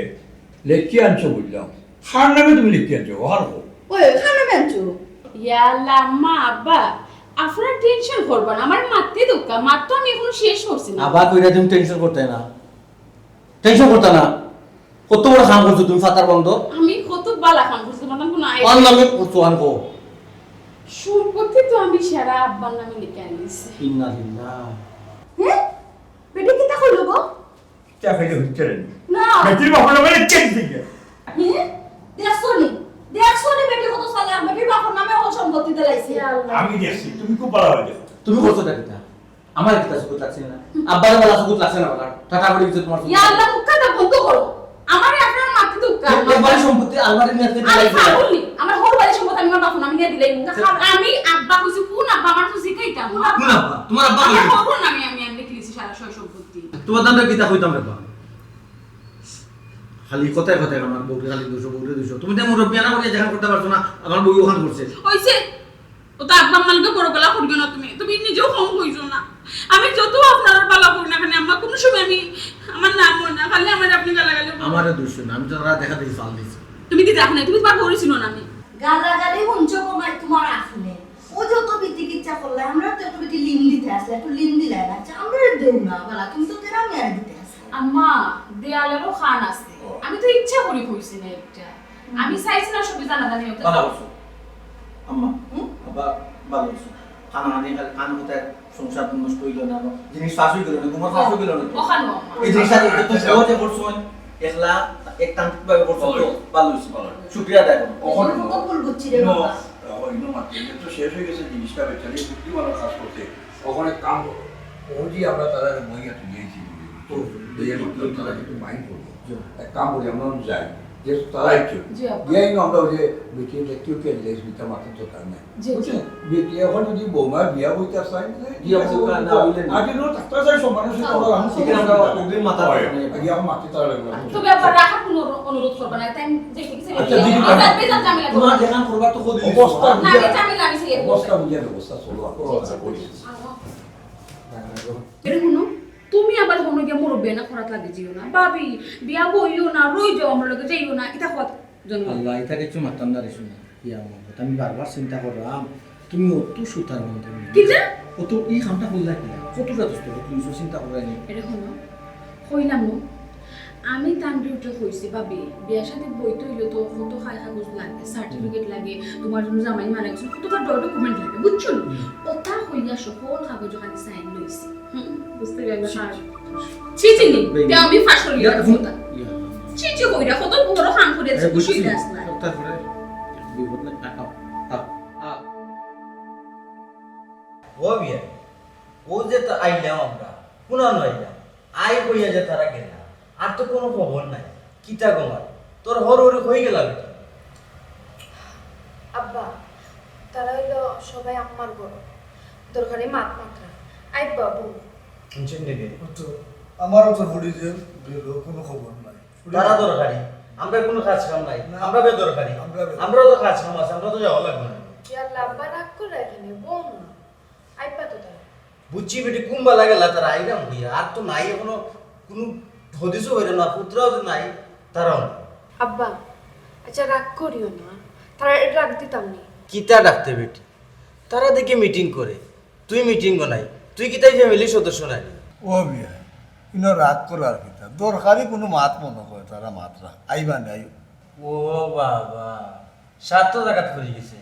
লেখিয়া আনছো বুঝলাম। কার নামে তুমি লেখিয়া আনছো? ওহার কও। ওই, কার নামে আনছো? ইয়া আল্লাহ, আম্মা, আব্বা, আপনারা tension করবা না, আমারে মাততে দেউক্কা, মাত তো আমি অখনো শেষ করছি না। আবার কইরা তুমি tension করতে না। Tension করতা না। কত বড় কাম করছো তুমি, ফাতার বন্দর। আমি কত ভালা কাম করছি, তোমার নাম কোনো আইডিয়া? কার নামে করছো, আন কও। সম্পত্তি তো আমি সারা আব্বার নামে লেখিয়া আনিছি। ইন্না লিল্লাহ। হ্যাঁ? বেটি কিতা কইলো গো? চা খাইতে হচ্ছে রে। না। বেটির বাপর নামে লেখিয়া দিছে গিয়া। হ্যাঁ? দেখছো নি? দেখছো নি বেটি কত চালাক? বেটির বাপর নামে অখন সম্পত্তি দিলাইছে। ইয়া আল্লাহ। আমি দেখছি, তুমি খুব ভালা অয় দেখো। তুমি করছো তা কিতা? আমার কিতা চকুত লাগছে না? আব্বার ভালা চকুত লাগছে না, বাবা। টাটা করে দিছে তোমার চকুত। ইয়া আল্লাহ, মুখটা বন্ধ করো। আমারে আপনারা মাততে দেউক্কা। এ-, এবারে সম্পত্তি আলমারি নিয়ে আসতে আমি দিলাইছে। পাগল নি? আমার হউর বাড়ির সম্পত্তি আমি আমার বাপর নামে নিয়া দিলাই। আমি আব্বা কইছি, কোন আব্বা? আমার তো জিকাইতাম। কোন আব্বা? তোমার আব্বা আমার কই? হউর নামে আমি, আমি লিখলিছি সারা সয় সম্পত্তি। তোমার দামটা কিতা কইতাম রে বাবা? খালি কথায় কথায় আমার বউরে খালি দুষো, বউরে দুষো। তুমি তো মুরব্বিয়ানা করিয়া যেখান করতে পারছো না, আমার বউ ওখান করছে। অইছে। ও তো আব্বা আম্মার লগে বড় গলা করিও না তুমি। তুমি নিজেও কম কইছো না। আমি যত আপনার ভালা করি না কেন, আম্মা, কোনো সময় আমি, আমার নাম হয় না, খালি আমার আপনি গালাগালি করেন। আমারে দুষো না, আমি তো তারা দেখা দেখি ফাল দিছি। তুমি দিতে রাখো না, তুমি তোমার বউরে চিনো না আমি। গালাগালি হুনছো কমাই তোমার আপনি। ও যত বিতিকিচ্ছা করলে, আমরা তো একটু বেটি লিম দিতে আসলে, একটু লিম দিলাই লাগছে। আমরা দেও না, বালা, তুমি তো তেরা মেয়ারে দিতে আসলে। আম্মা, দেয়ালেরও কান আছে। ও। আমি তো ইচ্ছা করি কইছি না একটা। হুম। আমি চাইছি না সবই জানাজানি হোক। বালা করছো। আম্মা, হুম? আব্বা, বালা করছো। কানাকানি খালি কান কোথায় সংসার নষ্ট হইল না, জিনিস ফাঁস হয়ে গেল না, তোমার ফাঁস হয়ে গেল না তো। ওখানে আম্মা। এই জিনিসটা তো, তো সহজে করছো, একলা, একতান্ত্রিক ভাবে করছো তো, ওই। বালা হইছে। ওই। শুক্রিয়া আদায় করো। ওখানে ওখানে তো ভুল বুঝছি রে বাবা। ওই, ইনো মাত্র, ইনো তো শেষ হয়ে গেছে জিনিসটা, বেচারি বুদ্ধি ভালো কাজ করছে। ওখানে কাম করো। ওই যে আমরা তারা মহিলা তুলিয়েছি, হুম। এই যে মাত্র তারা কিন্তু মাইন্ড করবো। জি। এক কাম করি, আমরা যাই। যে তারা একটু। জি, আপা। গিয়ে আমরা ওই যে মিটিং টা কেউ কে দিলে, এটা মাথার দরকার নাই। জি, জি। বুঝছেন? বিয়ে, এখন যদি বৌমা বিয়া বইতে চায়, জি, ঠিক আছে, বৌমা ওই না তো হইলে না। আগে লোক থাকতে চায়, সব মানুষ তো হ্যাঁ। আমরা এখন সেখানে আমরা অগ্রিম মাথা হয়। রাখা নেই। আগে এখন মাটি তারা লাগলো। তবে আবার রাখার কোনো অনু-, অনুরোধ করবে না। তাই আমি দেখি কি আচ্ছা, দিদি, বেজাল, বেজাল ঝামেলা করবে তোমার না। যেখানে করবার তো খোঁজ অবস্থা না, আমি বুঝে, ঝামেলা আমি সেই অবস্থা বুঝে ব্যবস্থা চলো, করো, আচ্ছা, করি। আচ্ছা। এটা হুনো, তুমি আবার হুনো গিয়া মুরব্বি না করাত লাগি যেও না। ভাবি, বিয়া বইও না, রই যাও, আমার লগে যাইও না, এটা কথা জন্ম। আল্লাহ, এটা কিছু মাতাম না রে, শুনো। ইয়া আল্লাহ, আমি বারবার চিন্তা করলাম, তুমি অত সুতার মধ্যে নেই। কিতা? অত ই কামটা করলা কিনা? কতটা দুষ্ট, তুমি তো চিন্তা করলাই নি। এটা হুনো, কইলাম না, আমি তানরে উঠে কইছি, "ভাবি, বিয়া শাদী বইতে হইলে তো কত খাই কাগজ লাগে, সার্টিফিকেট লাগে, তোমার জন্য জামাই মারা গেছে, কত তার ডকুমেন্ট লাগে, বুঝছো নি?" হুম। ওটা কইয়া সকল কাগজ ওখানে সাইন লইছি। হুম, বুঝতে গেল, হ্যাঁ। ছি, ছি, নি, বেবি। তে আমি ফাঁস করি ইয়া, রাখছি হুম। ওটা। ইয়া। ছি, ছি, কইরা, কত বড় কাম করে আরে, খুশি বুঝছি। হইতে আসলা। তারপরে বিপদ না, আ, আ, আ, আ। ও বিয়া, ও যে তো আইলাম আমরা, কুনানো আইলাম, আই কইয়া যে তারা গেলা, আর তো কোনো খবর নাই। কিতা গো মা, তোর হর হরি হয়ে গেল বেটা? আব্বা, তারা হইলো সবাই আম্মার বড়, দরকারি মাত মাত্রা। আব্বা, বউ। শুনছেন নি রে? তো আমারও তো ফুড়ি যে গেল, কোনো খবর নাই। ফুড়ি তারা নাই। দরকারি, আমরা কোনো কাজ কাম নাই, না। আমরা বেদরকারি। আমরা বেদরকারি। আমরাও তো কাজ কাম আছে, আমরা তো যাওয়া লাগবে না। কি আল্লাহ, আব্বা রাগ করে রাখেনি, বউ না। আইবা তো তারা। বুঝছি বেটি, কুম্বালা গেলা তারা আইরাম হইয়া, আর তো নাই এখনো কোনো হদিসও হইল না, পুত্রাও তো নাই, তারাও নাই। আব্বা, আচ্ছা রাগ করিও না, তারা রাগ দিতাম নি। কিতা ডাকতে বেটি, তারা দেখি মিটিং করে, তুই মিটিং নাই, তুই কিতাই ফ্যামিলির সদস্য নাই? ও বিয়া, ইনো রাগ করার কিতা? দরকারি কোনো মাত মনে করে তারা মাতরা। আইবা নাই। ও বাবা, সাত তো জাগাত পড়ি গেছে।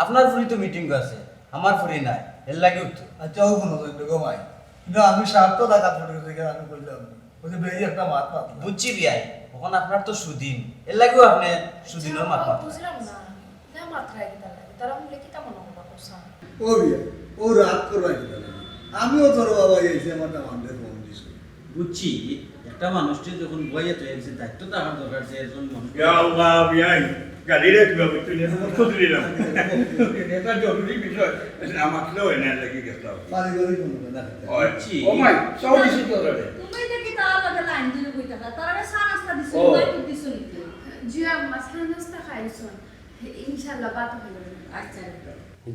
আপনার ফুড়ি তো মিটিং আছে, আমার ফুড়ি নাই, এর লাগেও তো। আচ্ছা, ও কোনো জন্য গো মাই। কিন্তু আমি সাত তো জাগাত পড়ি গেছে, এখানে আমি কইলাম না। ওই যে বেরি একটা মাত মাত। বুঝছি বিয়াই, এখন আপনার তো সুদিন, এর লাগেও আপনি সুদিনের মাত মাত। বুঝলাম না, না মাত্রায় কিতা লাগে, তারা মূলে কিতা মনে করবা কোসা? ও বিয়া, ও রাগ করবা কিতা লাগে? আমিও তোর বাবা এসে আমার দামানদের ফোন দিস। বুঝছি, একটা মানুষটি যখন বইয়ে তো একজন দায়িত্ব থাকার দরকার, যে একজন মানুষ ইয়া আল্লাহ, বিয়াই, গালি রে, তুই আবার তুই নিয়ে মত খুঁজলি না। এটা জরুরি বিষয়। না মাতলেও এনে লাগি গেছলাম। পারিবারিক কোনো কথা। ওই, বুঝছি। ও মাই, সব কিছু তো রে। তুমি দেখি তার লগে লাইন ধরে বই থাকা, তার আগে চা নাস্তা দিছো, ও। মাইক দিছো নি? জি আম্মা, চা নাস্তা খাইছন, ইনশাআল্লাহ বাদ হইল। আচ্ছা।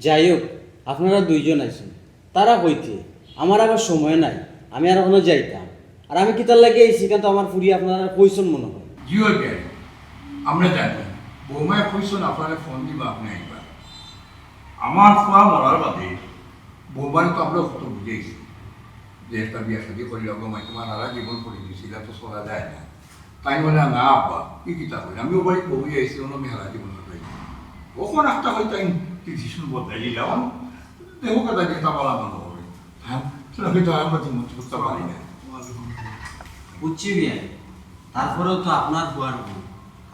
যাই হোক, আপনারা দুইজন আইছেন, তারা কইতে আমার আবার সময় নাই, আমি আর ওখানে যাইতাম। আর আমি কিতার লাগি আইছি, কিন্তু আমার ফুড়ি আপনারা কইছেন মনে হয়। জি ওই বিয়াই, আমরা জানি। বৌমায় কইছন আপনারে ফোন দিবা, আপনি আইবা। আমার ফুয়া মরার বাদে বৌমারে তো আমরা কত বুঝাইছি যে একটা বিয়া শাদি করি লাগবো, মাই তোমার সারা জীবন করে দিছি, এটা তো চলা যায় না। তাই বলে, "না আব্বা, কি কিতা করি, আমি ও বাড়ি বউ আইছি, অন্য আমি সারা জীবন কাটাই।" ওখান একটা হয়তো আমি ডিসিশন বদলাই দিলাম, দেখো কথা যেটা বলা মনে হবে। হ্যাঁ, আমি তো আমার জীবন করতে পারি না। বুঝছি বিয়াই, তারপরেও তো আপনার ফুয়ার বউ,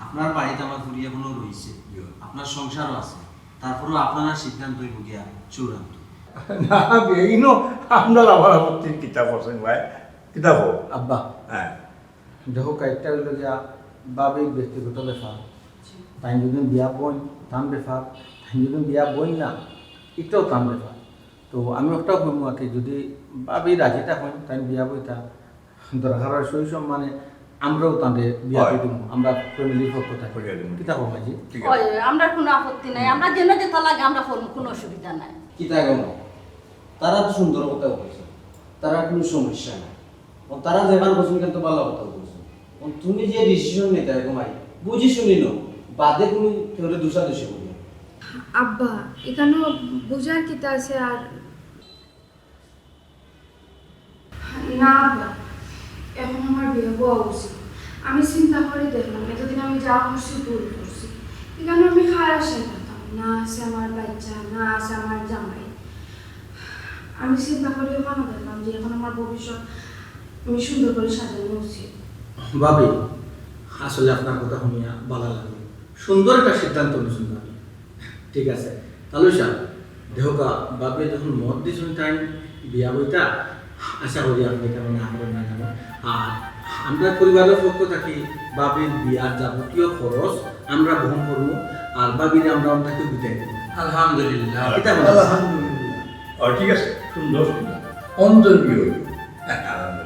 আপনার বাড়িতে আমার ফুড়ি এখনো রইছে, জি। আপনার সংসারও আছে, তারপরেও আপনার সিদ্ধান্ত হইব গিয়া চূড়ান্ত। না, ইনো আপনার আবার আপত্তি কিতা করছেন ভাই? কিতা হোক? আব্বা, হ্যাঁ। দেখো, একটা হইল গিয়া ভাবির ব্যক্তিগত ব্যাপার। তাই যদি বিয়া বইন, তাম ব্যাপার। তাই যদি বিয়া বইন না, এটাও তাম ব্যাপার। তো আমি একটা কইমু আর কি, যদি ভাবি রাজি থাকইন, তাই বিয়া বইতা দরকার হয় সই সম্মানে আমরাও তাদের বিয়া হয়। দিমু, আমরা ফ্যামিলির পক্ষ থাকি। করিয়া দিমু। কিতা কও মাঝি? ঠিক ওই, আছে। আমরা কোনো আপত্তি নাই, আমরা যেন যেটা লাগে আমরা করবো, কোনো অসুবিধা নাই। কিতা গো মা? তারা তো সুন্দর কথা বলছে, তারা কোনো সমস্যা নাই। ও তারা যেখান পছন্দ কিন্তু ভালো কথা বলছে। ও তুমি যে ডিসিশন নিতে হয় গো মাই, বুঝি শুনি নো, বাদে তুমি কেউরে দুষাদুষি করিও না। আব্বা, এখানে বুঝার কিতা আছে আর? না আব্বা, এখন আমার বিয়া হওয়া উচিত। আমি চিন্তা করে দেখলাম, এতদিন আমি যা করছি ভুল করছি। এখানে আমি কার আশায় থাকতাম? না আছে আমার বাচ্চা, না আছে আমার জামাই। আমি চিন্তা করে ওখানে দেখলাম যে এখন আমার ভবিষ্যৎ আমি সুন্দর করে সাজানো উচিত। ভাবি, আসলে আপনার কথা শুনিয়া ভালো লাগলো। সুন্দর একটা সিদ্ধান্ত নিয়েছেন ভাবি। ঠিক আছে, তাহলে স্যার, দেখো কা, ভাবি যখন মত দিয়েছেন টাইম বিয়া বইতা, আশা করি আপনি কেন না করেন না কেন। আর আমরা পরিবারের পক্ষ থাকি ভাবির বিয়ার যাবতীয় খরচ আমরা বহন করবো, আর ভাবিরে আমরা অন্যকে বিদায় দেবো। আলহামদুলিল্লাহ। এটা বলো। আলহামদুলিল্লাহ। ও, ঠিক আছে, সুন্দর, সুন্দর। অন্তর বিয়ে হইল। আনন্দ।